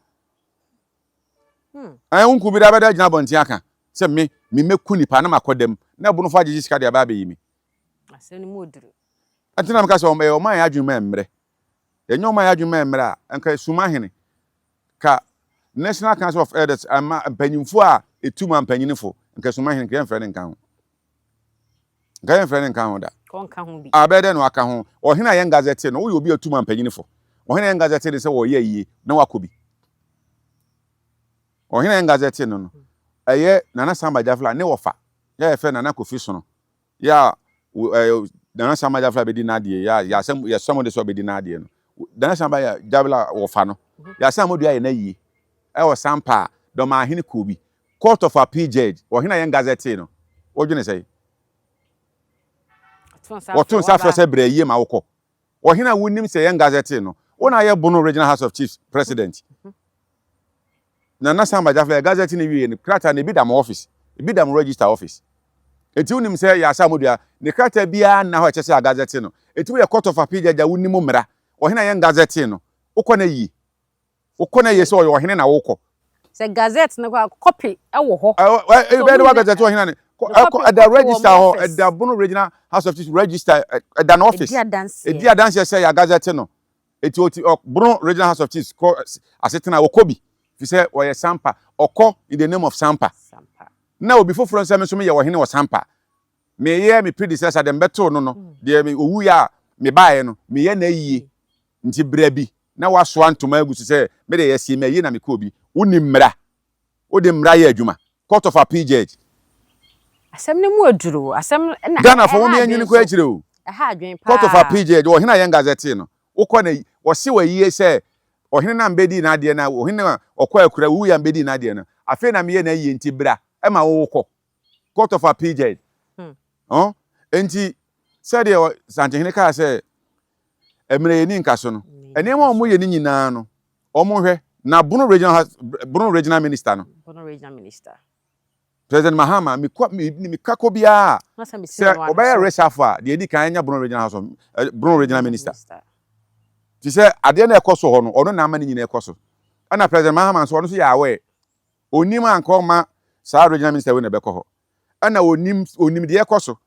Ɛn wonku bi da bɛda gyina abɔnten aka sɛ me me mɛku nipa na makɔ dam na ɛbonofo agyegye sika de aba abɛyi me. Asɛm no mu oduru. Ɛnti na meka sɛ ɔma yɛ ɔman yɛ adwene mu ɛmmerɛ. Yɛnyɛ ɔman yɛ adwene mu ɛmmerɛ a, nka Suma hene ka National Council of Elders ama mpanyimfo a etu ma mpanyinfo, nka Suma hene nka yɛmfrɛ no nka ho. Nka yɛmfrɛ no nka ho da. Kɔnka ho bi. A bɛyɛ dɛn na waka ho? Ɔhene a yɛn gazette no, woyɛ obi a otu ma mpanyinfo. Ɔhene a yɛn gazette no sɛ wɔyɛ ayie na wakɔ bi. Ɔhene a yɛn gazette no no, ɛyɛ Nana Samba Jafla ne wɔfa, yɛ a yɛfrɛ Nana Kofi Sono, yɛ a Nana Samba Jafla bɛdi n'adeɛ, yɛ a yɛasɛm yɛsɛm de sɛ ɔbɛdi n'adeɛ no. Nana Samba Jafla wɔfa no, yɛasɛm dua yɛ n'ayie ɛwɔ Sampa a Dɔmahene kuo bi. Court of Appeal judge, ɔhene a yɛn gazette no, wodwene sɛn? Wɔto nsa frɛ sɛ brɛ ayie ma wokɔ. Ɔhene a wonim sɛ yɛn gazette no, wo na ayɛ Bono Regional House of Chiefs president. Nana Samba Jafla yɛ gazette no wie no, krataa no ebi da mo office, ebi da mo register office. Enti wonim sɛ yɛ asa modua, ne krataa biara nna hɔ a ɛkyɛ sɛ yɛ gazette no. Eti woyɛ court of appeal judge a wonim mmara. Ɔhene a yɛn gazette no, wokɔ no ayie. Wokɔ no ayie sɛ ɔyɛ ɔhene na wokɔ. Sɛ gazette no koraa copy wɔ hɔ. Ɛbɛyɛ dɛ wa gazette ɔhene ane. Ɛda register hɔ, ɛda Bono Regional House of Chiefs register, ɛda no office. Ɛdi adanseɛ sɛ yɛ gazette no. Eti ɔti ɔ Bono Regional House of Chiefs kɔ asetena ɔkɔ bi. Fi sɛ ɔyɛ Sampa. Ɔkɔ in the name of Sampa. Na obi foforɔ nsɛ me nso meyɛ ɔhene wɔ Sampa. Meyɛ me predecessor deɛ mebɛtoo no no, deɛ ɔwuiɛ a mebaeɛ no, meyɛ n'ayie. Nti bra bi na woasoa ntoma agu so sɛ me deɛ yɛsee me ayie na mekɔɔ bi. Wonim mmara. Wode mmara yɛ adwuma. Court of Appeal Judge. Asɛm no mu aduru o. Asɛm no na Ghanafoɔ ɛha mom adwene yɛnwene nkɔ nso. akyire o. Ɛha adwene Court of paa. Appeal Judge, ɔhene a yɛn gazetee no, wokɔ na wɔse wo ayie sɛ ɔhene no a mbɛdii n'adeɛ no a, ɔhene a ɔkɔ akura wuiɛ a mbɛdii n'adeɛ no, afei na meyɛ n'ayie nti bra ma wokɔ. Court of Appeal Judge. Ɔn? Enti, sɛdeɛ Santehene kaa sɛ, mmerɛ yɛni nka so no, nneɛma a wɔyɛ no nyinaa no, wɔhwɛ. Na Bono Regional, House, Bono Regional Minister no, Bono Regional Minister. President Mahama, mekɔ, me, meka kɔ biara, sɛ wɔbɛyɛ reshuffle a, deɛ ɛdi kan ɛnyɛ Bono Regional House of, eh, Bono Regional Minister. Te sɛ adeɛ no ɛkɔ so hɔ no, ɔno na ama ne nyinaa ɛkɔ so. Ɛna President Mahama nso, ɔno nso yɛ aware. Onim a anka ɔmma saa regional minister wei na ɛbɛkɔ hɔ. Ɛna onim onim deɛ ɛkɔ so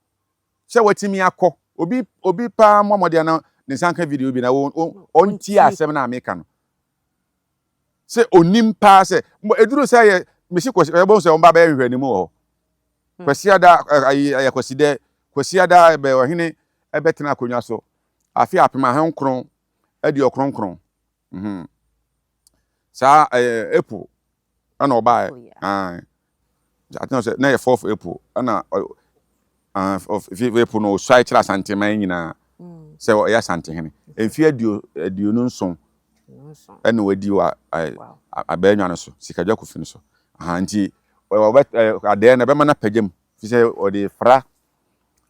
sɛ watumi akɔ. Obi obi paa mmɔ mmɔden na ne nsa nka video bi na ɔntie asɛm no a meka no. Sɛ onim paa sɛ eduru sɛ yɛ mesi kwasi ɛbɛn sɛ wɔn ba bɛyɛ nhwehwɛnimu wɔ hɔ. Kwasiada ayi ɛyɛ kwasidɛ kwasiada bɛ ɔhene ɛbɛtena akonnwa so afe apem ahankron aduokronkron. Mhm. Saa ɛyɛ April ɛna ɔbaeɛ. Ae. Ati sɛ na yɛ fourth April ɛna April no ɔsuae kyerɛ Asanteman nyinaa mm. sɛ ɔyɛ Asantehene. Mfeɛ aduo 27 ɛna wadi wɔ abɛɛnwa no so Sikadwa Kofi no so. Aha nti ɔbɛ adɛɛ no ɛbɛma no apagya mu fi sɛ ɔde fra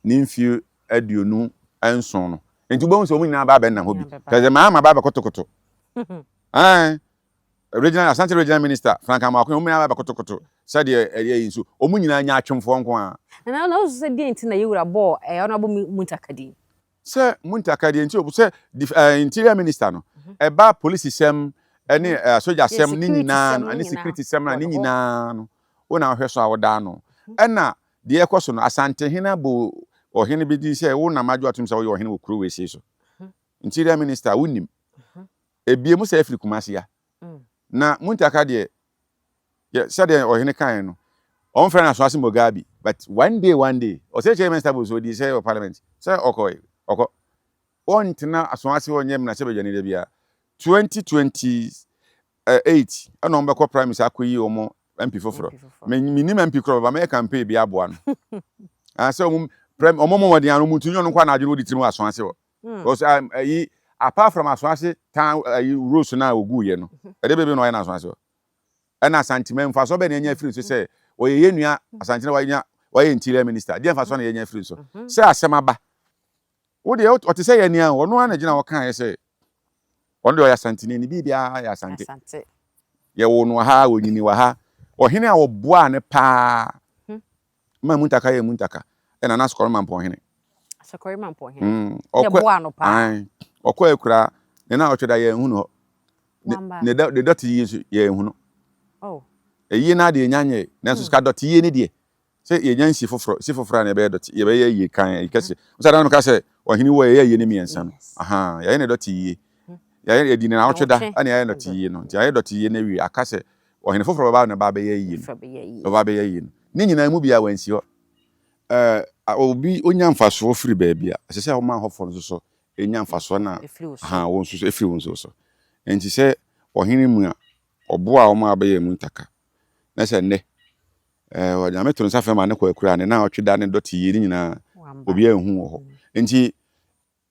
ne mfeɛ 27 no. Nti wobɛhu sɛ wɔn nyinaa ba abɛnam hɔ bi. President Mahama ba abɛkotokoto. Ɛn, regional, Asante regional minister Frank Amoako, wɔn nyinaa ba abɛkotokoto sɛdeɛ ɛyɛ yi nso. Wɔn nyinaa nya atwemfoɔ nko ara. Nana, na wosusu sɛ deɛn nti na Yewura bɔɔ eh, Honourable Muntaka din? Sɛ Muntaka deɛ nti, sɛ eh, interior minister no, ɛba polisisɛm ne eh, sogyasɛm ne nyinaa no, ne security sɛm no, ne nyinaa no, wo na wohwɛ so a woda ano. Ɛna Deɛ ɛkɔ so no, Asantehene abɔ ɔhene bi din sɛ wo na magye atom sɛ woyɛ ɔhene wɔ kuro wei sei so. Interior Minister, wonim. Ebie mu sɛ afiri Kumasi a. Na Muntaka deɛ, yɛ sɛdeɛ ɔhene kaeɛ no, wɔmfrɛ no Asoase Mugabe, but one day, one day, ɔsɛ kyerɛ Minister Bonsu ɔdii sɛ wɔ parliament, sɛ ɔkɔe, ɔkɔ. Ɔntena Asoase hɔ nyɛ mmarahyɛbadwani da biara. 2028 ɛna wɔbɛkɔ primaries akɔyi wɔn MP foforɔ. Menim MP korɔ bɛba mɛyɛ campaign bi aboa no. Sɛ wɔn prem wɔn mmɔ mmɔden ano wɔn nti nyɛ ɔno nko na adwene wɔde tirim wɔ aso ase hɔ. Because ayi apart from aso ase tan ayi rose na ogu yɛ no ɛde bebe na ɔyɛ na aso ase hɔ. Ɛna Asantema mfasoɔ bɛn na yɛnya afiri so sɛ ɔyɛ yɛn nua Asante na wanya wayɛ interior minister deɛ mfasoɔ na yɛnya afiri so sɛ asɛm aba. Wo deɛ ɔte sɛ yɛn nea ɔno ara na gyina hɔ kaeɛ sɛ ɔno deɛ ɔyɛ Asanteni, ne biribiara yɛ Asante. Yɛwoo no wɔ ha, ɔnyini wɔ ha. Ɔhene a ɔboaa no paa hmm. ma Muntaka yɛ Muntaka ɛna na Asokɔre Mampɔnhene. Asokɔre Mampɔnhene. Mm, ɔkɔ no paa. Ɔkɔ akura ne na ɔtwe da yɛn hu no hɔ. Ne ne dɔte yie nso yɛn hu no. Oh. Eyie na adeɛ nya nyɛ nanso hmm. sika dɔte yie ne deɛ Sɛ yɛnya nsi foforɔ, si foforɔ a na yɛbɛyɛ dɔte, yɛbɛyɛ yie kan, ayi kɛse. Wo sɛ adan no ka sɛ ɔhene wu a yɛyɛ ayie no mmiɛnsa no. Ahaa, yɛayɛ ne dɔte yie. Yɛayɛ, yɛdi ne naawɔtwe da ɛna yɛayɛ dɔte yie no. Nti yɛayɛ dɔte yie no awie, aka sɛ ɔhene foforɔ bɛba na ɛba abɛyɛ ayie no. Bɛba abɛyɛ ayie no. Ne nyinaa emu biara wansi hɔ. Ɛɛ, obi onya mfasoɔ firi baabi a, ɛsɛ sɛ ɔma ahɔfoɔ no nso so nya mfasoɔ na, ahaa, wɔn nso so, ɛfiri wɔn nso so. Nti sɛ ɔhene mu a, ɔboa wɔn a wɔbɛyɛ mu ntaka. Na sɛ nnɛ, Eh, Onyame to ne nsa frɛ ma ne kɔ akura ne na ɔtwe da ne dɔte yie ne nyinaa obiara nhu wɔ hɔ. Nti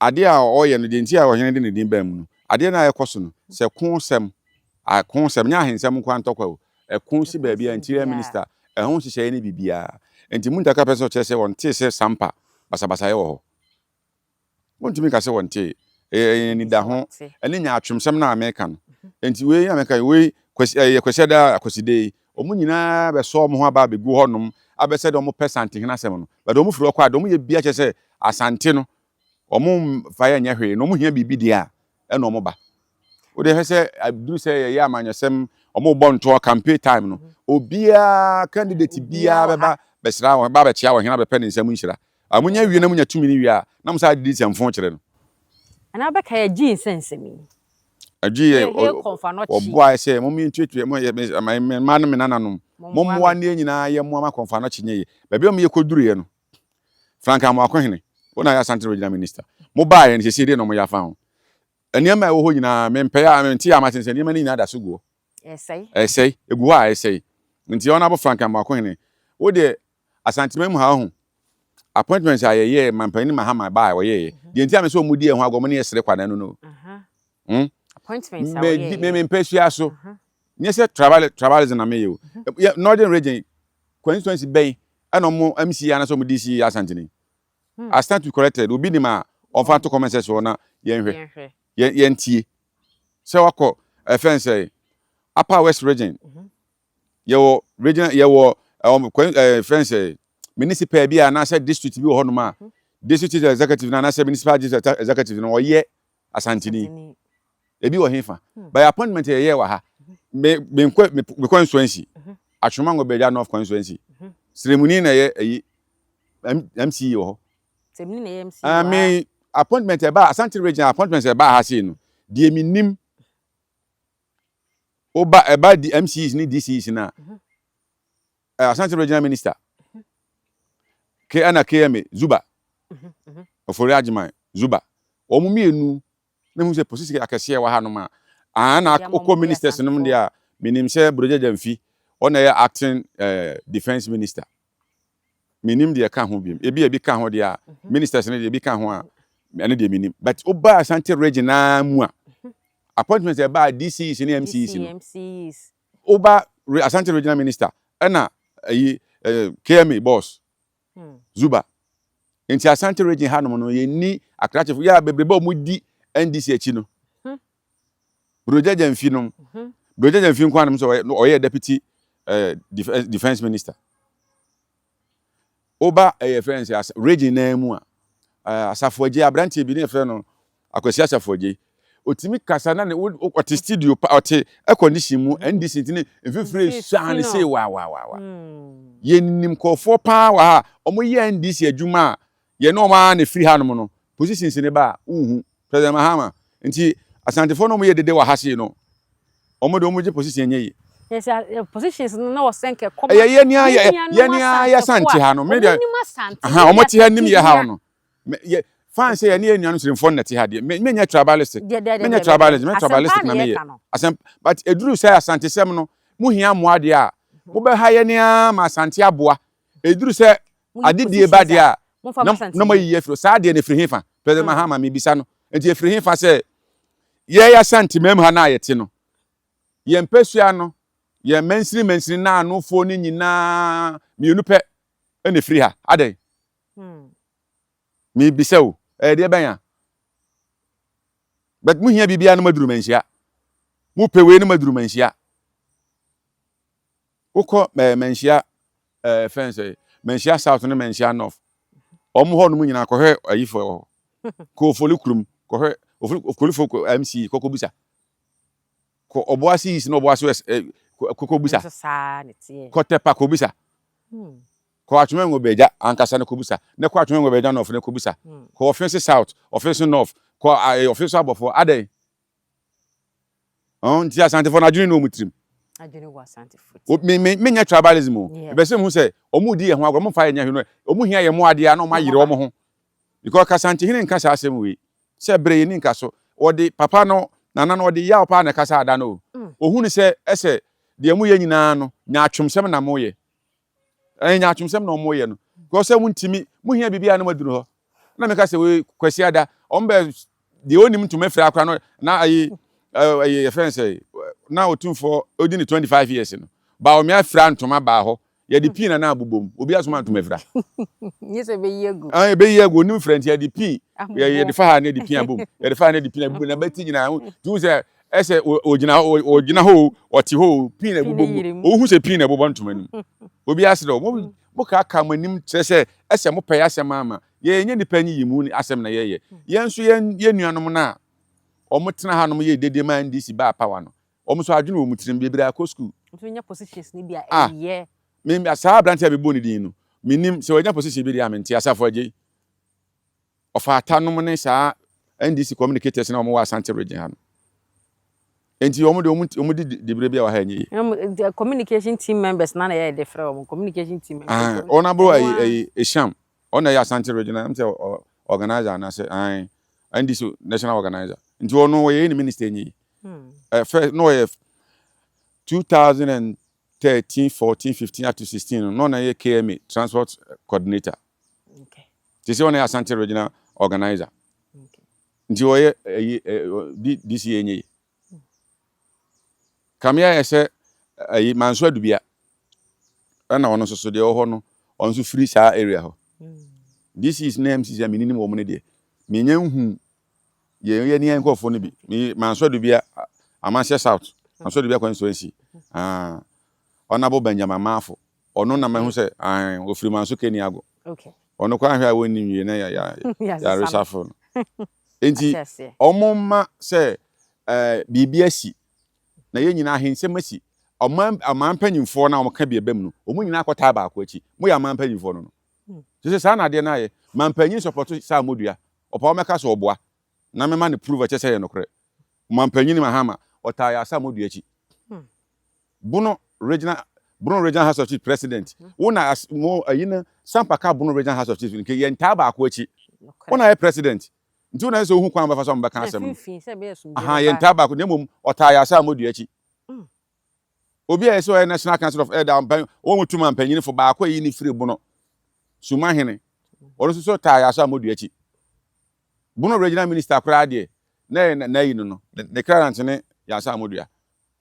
adeɛ a ɔyɛ no deɛ nti a ɔhene de ne din baa mu no, adeɛ no a ɛkɔ so no, sɛ ko sɛm, ako sɛm, nyɛ ahensɛm nko ara ntɔkwa o, ɛko si baabi a interior minister, ɛho nhyehyɛeɛ ne biribiara. Nti Muntaka pɛ sɛ ɔkyerɛ sɛ ɔntee sɛ Sampa basabasayɛ wɔ hɔ. Wontumi nka sɛ wɔntee. Ɛyɛ anidaho ne nyaatwomsɛm no a meka no. Enti wei na meka yi, wei Kwasi, ɛyɛ Kwasiada a Kwaside yi, wɔn nyinaa bɛsɔ wɔn ho aba abɛgu hɔnom abɛsɛ deɛ wɔpɛ Santehene asɛm no. But wɔn firi hɔ kɔ a, deɛ wɔyɛ biara kyerɛ sɛ Asante no, Wɔn mfa yɛn nyɛ hwee na wɔn hia biribi deɛ a ɛna wɔn ba. Wode hwɛ sɛ aduru sɛ yɛyɛ amanyɔsɛm wɔn bɔ ntoɔ campaign time no obiara candidate biara bɛba bɛsra wɔn ba bɛkyea wɔn hena bɛpɛ ne nsam nhyira. A munya wie na munya tumi no wie a na mo saa didi nsɛmfo kyerɛ no. Anaa wobɛkae Agyii nsɛnsɛm yi? Agyii yɛ ɔboae sɛ mom yɛntuatua mo yɛ me mma ne me nananom mommoa ne yɛn nyinaa yɛmmoa ma kɔmfoanɔkye nyɛ yie. Baabi a wɔyɛ kɔduruiɛ no Frank Amoakohene, wo na yɛ Asante Regional Minister. Mo baeɛ no seesei deɛ na wɔyɛ afa ho? Nneɛma a ɛwɔ hɔ nyinaa mempɛ a mente a mate sɛ nneɛma no nyinaa da so gu hɔ. Ɛresɛe. Ɛgu hɔ a ɛresɛe. Nti Honourable Frank Amoakohene, wo deɛ Asanteman mu ha wohu appointments a yɛyɛɛ Mampanyin Mahama baa a wɔyɛeɛ. Deɛ nti a me sɛ wɔn di ɛho agorɔ wɔn ne yɛ sere kwa na ɛno no. Hmm? Appointments a wɔyɛeɛ. Me me mpɛsua so. Nyɛ sɛ tribal tribalism na meyɛ o. Northern region constituency bɛn ɛna ɔmo MC anaasɛ ɔmo DC yɛ Asanteni. I stand to be corrected. Obi nim a ɔmfa nto comment section hɔ na yɛnhwɛ. Yɛn yɛntie. Sɛ wakɔ ɛfɛn sɛ Upper West region yɛwɔ regional yɛwɔ ɛwɔ kwan ɛɛ fɛn sɛ municipal bi a anaasɛ district bi wɔ hɔnom a district chief executive no anaasɛ municipal district executive no ɔyɛ Asanteni. Ebi wɔ hefa? By appointment a yɛyɛɛ wɔ ha, me me nkɔ me me constituency, Atwoma Ngobegya North constituency, Sremuni na ɛyɛ ɛyi MCE wɔ hɔ. Sremuni na ɛyɛ MCE wɔ ha. Me appointment ɛbaa Asante region appointment ɛbaa ha sei no, deɛ me nim, woba ɛba MCEs ne DCEs no a, Asante regional minister, K ɛna KMA Zuba, Ofori Agyeman Zuba, wɔn mmienu na mehu sɛ posisi akɛseɛ wɔ hanom a, aa na wokɔ ministers nom deɛ a, menim sɛ Brogya Gyamfi, ɔna ɛyɛ acting eh, defense minister. Menim deɛ ɛka ho biom. Ebi a ebi ka ho deɛ a, ministers no deɛ ebi ka ho a, ɛno deɛ menim. But woba Asante region naa mu a, appointments ɛbaa DCEs ne MCEs no, woba Asante regional minister ɛna ɛyi eh, KMA boss Zuba. Nti Asante region hanom no yɛnni akrakyefo yɛ a bebrebe a wɔdi NDC akyi no. Brogya Gyamfi nom. Brogya Gyamfi nko anom sɛ ɔyɛ deputy eh, defense minister. Woba ɛyɛ fɛn sɛ region naa mu a Asafo Agyei aberanteɛ bi ne yɛfrɛ no Akwasi Asafo Agyei. Otumi kasa na ne ɔte studio pa ɔte air condition mu NDC nti ne mfifire sua ne sei wa wa wa wa. Yɛnim nkurɔfoɔ paa wɔ ha a wɔyɛ NDC adwuma a yɛne wɔn ara na ɛfiri hanom no positions ne ba a wonhu President Mahama nti Asantefoɔ no wɔyɛ dede wɔ ha sei no wɔn de wɔn gye position nyɛ yie. Yɛsɛ positions no na wɔsɛ nkɛ kɔma ɛyɛ yɛn ni ayɛ yɛn ni ayɛ Asante ha no me deɛ wɔn te ha nim yɛ ha no. Me yɛ fine sɛ yɛne yɛn nuanom Sremfoɔ no na ɛte ha deɛ. Me menyɛ tribalistic. Menyɛ tribalism. Me tribalistic na meyɛ. Asɛm but eduru sɛ Asantesɛm no mo hia mmoa deɛ a mobɛha yɛn ara ma Asante aboa. Eduru sɛ adedie ba deɛ a na na moayiyi afiri hɔ. Saa deɛ no efiri hefa? President Mahama mebisa no. Nti efiri hefa sɛ yɛn Asante mam ha no a yɛte no yɛn mpasua no yɛn mansini mansini naanofoɔ no nyinaa mmienu pɛ na efiri ha. Adɛn? Mebisa o, ɛyɛ deɛ bɛn a? But mo hia biribiara no maduru manhyia. Mo pɛ wei no maduru manhyia. Wokɔ ɛɛ manhyia ɛɛ fɛn sɛ manhyia south ne manhyia north. Wɔn hɔ nom nyinaa kɔhwɛ ayifo wɔ hɔ. Kɔ ofoli kurom kɔhwɛ ofoli okolifo MC kɔkɔ bisa. Kɔ ɔboase east ne ɔboase west ɛɛ kɔkɔ bisa. Kɔ tɛpa kɔ bisa. Kɔ Atwoma Ngobegya ankasa na kɔbisa, na kɔ Atwoma Ngobegya North na kɔbisa, kɔ Ɔfese South, Ɔfese North, kɔ Ɔfese Abɔfoɔ, adɛn? Ɔn, nti Asantefoɔ no adwene ne wɔn tirim. Adwene wɔ Asantefoɔ tirim. Me, me, menyɛ tribalism o. Mepɛ sɛ mehu sɛ wɔn redi yɛn ho agorɔ, wɔn mfa yɛn nyɛ hwee no, wɔn hia yɛn mmoa adeɛ a na wɔn ayere wɔn ho. Because Kasantehene nka saa asɛm wei, sɛ bere yɛn ni nka so. Wɔde papa no, nana no, ɔde yaw paa na ɛkasa ada no o. Ohunu sɛ ɛsɛ deɛ moyɛ nyinaa no, nyaatwomsɛm na moyɛ. Ɛyɛ nyaatwomsɛm na wɔyɛ no. Because sɛ montumi, mohia biribi a na moaduru hɔ. Na meka sɛ wei Kwasi Ada, wɔn bɛ deɛ ɔnim ntoma fira akora no na ayi ɛyɛ yɛfrɛ no sɛ na otumfoɔ odi ne 25 years no. Bawumia fira ntoma baa hɔ. Yɛde pii na na abobom. Obi asoma ntoma fira. Nye sɛ ɛbɛyi agu. Ah, ɛbɛyi agu. Onim fira nti yɛde pii. Yɛde fa ha na yɛde pii abom. Yɛde fa ha na yɛde pii abom. Na bɛti nyinaa. Nti wo sɛ ɛsɛ ogyina hɔ ogyina hɔ o ɔte hɔ o pii na ɛbobɔ mu ohu sɛ pii na ɛbobɔ ntoma no mu obi ase dɛ mo mo kaaka mo anim kyerɛ sɛ ɛsɛ mo pɛ asɛm ama. Yɛnyɛ nnipa nyiyimu asɛm na yɛyɛ. Yɛn nso yɛn yɛn nuanom no a wɔtena hanom yɛ dede ma NDC baa power no, wɔn nso adwene wɔ wɔn tirim, bebree akɔ sukuu. Nso nya positions no bi a Ah, ɛyɛ. me saa aberante a mebɔɔ ne din no, mennim sɛ wanya position bi deɛ a mente, Asafo Agyei. Ɔfata nom ne saa NDC communicators na wɔn wɔ Asante region ha no. Enti wɔn de wɔn di dibere bi a wɔ ha ɛnyɛ yie. Communication team members na na yɛ de frɛ wɔn communication team members. Ah, Honorable ayi ayi Esham, ɔno na ɛyɛ Asante regional, ɛm sɛ organizer anaasɛ ayi NDC national organizer. Nti ɔno ɔyɛ ne minister ɛnyɛ yie. Ɛ first na ɔyɛ 2013, 14, 15 up to 16 no na ɔna yɛ KMA transport coordinator. Okay. Te sɛ ɔna yɛ Asante regional organizer. Nti ɔyɛ ɛyi ɛ DCA nyɛ yi. Kame ayɛ sɛ ɛyi Manso Adubia ɛna ɔno nso so deɛ ɔwɔ hɔ no ɔno nso firi saa area hɔ. DCs ne MCs a menim wɔn no deɛ menya nhu yɛn yɛ ne yɛn nkurɔfoɔ no bi. Me Manso Adubia Amanhyɛ South Manso Adubia constituency. Ah, Honorable Benjamin Mafo ɔno na mahu sɛ ah, ofiri Manso Keniago. Okay. Ɔno koraa ahwɛ a wɔnni nwie na yɛaresafo no. Enti Ɔmo ɔmo mma sɛ ɛɛ biribi asi na yɛn nyinaa ahensɛm asi ɔman aman mpanyinfoɔ na wɔn ka bi ɛbɛm no wɔn nyinaa akɔtaa baako akyi mo yɛ aman mpanyinfoɔ no no te sɛ saa na adeɛ no ayɛ mampanyin sɔpɔto saa modua ɔpa wɔn mɛka so ɔboa na mɛma ne prove ɛkyɛ sɛ yɛ nokorɛ mampanyin Mahama ɔtaa yɛ asa modua akyi Bono regional Bono regional house of chiefs president wo na mo ayi no Sampa ka Bono regional house of chiefs nke yɛn taa baako akyi wo na yɛ president nti wo na sɛ ohu kwan bɛfa so a mobɛka asɛm no aha yɛn taa baako na mmom ɔtaa yɛ asa modua akyi obi a yɛ sɛ ɔyɛ national council of elder mpan wɔn mu tuma mpanyinfo baako ayi ne firi Bono Sumahene ɔno nso so taa yɛ asa modua akyi Bono regional minister koraa deɛ na yɛ na ayi no no ne clearance ne yɛ asa modua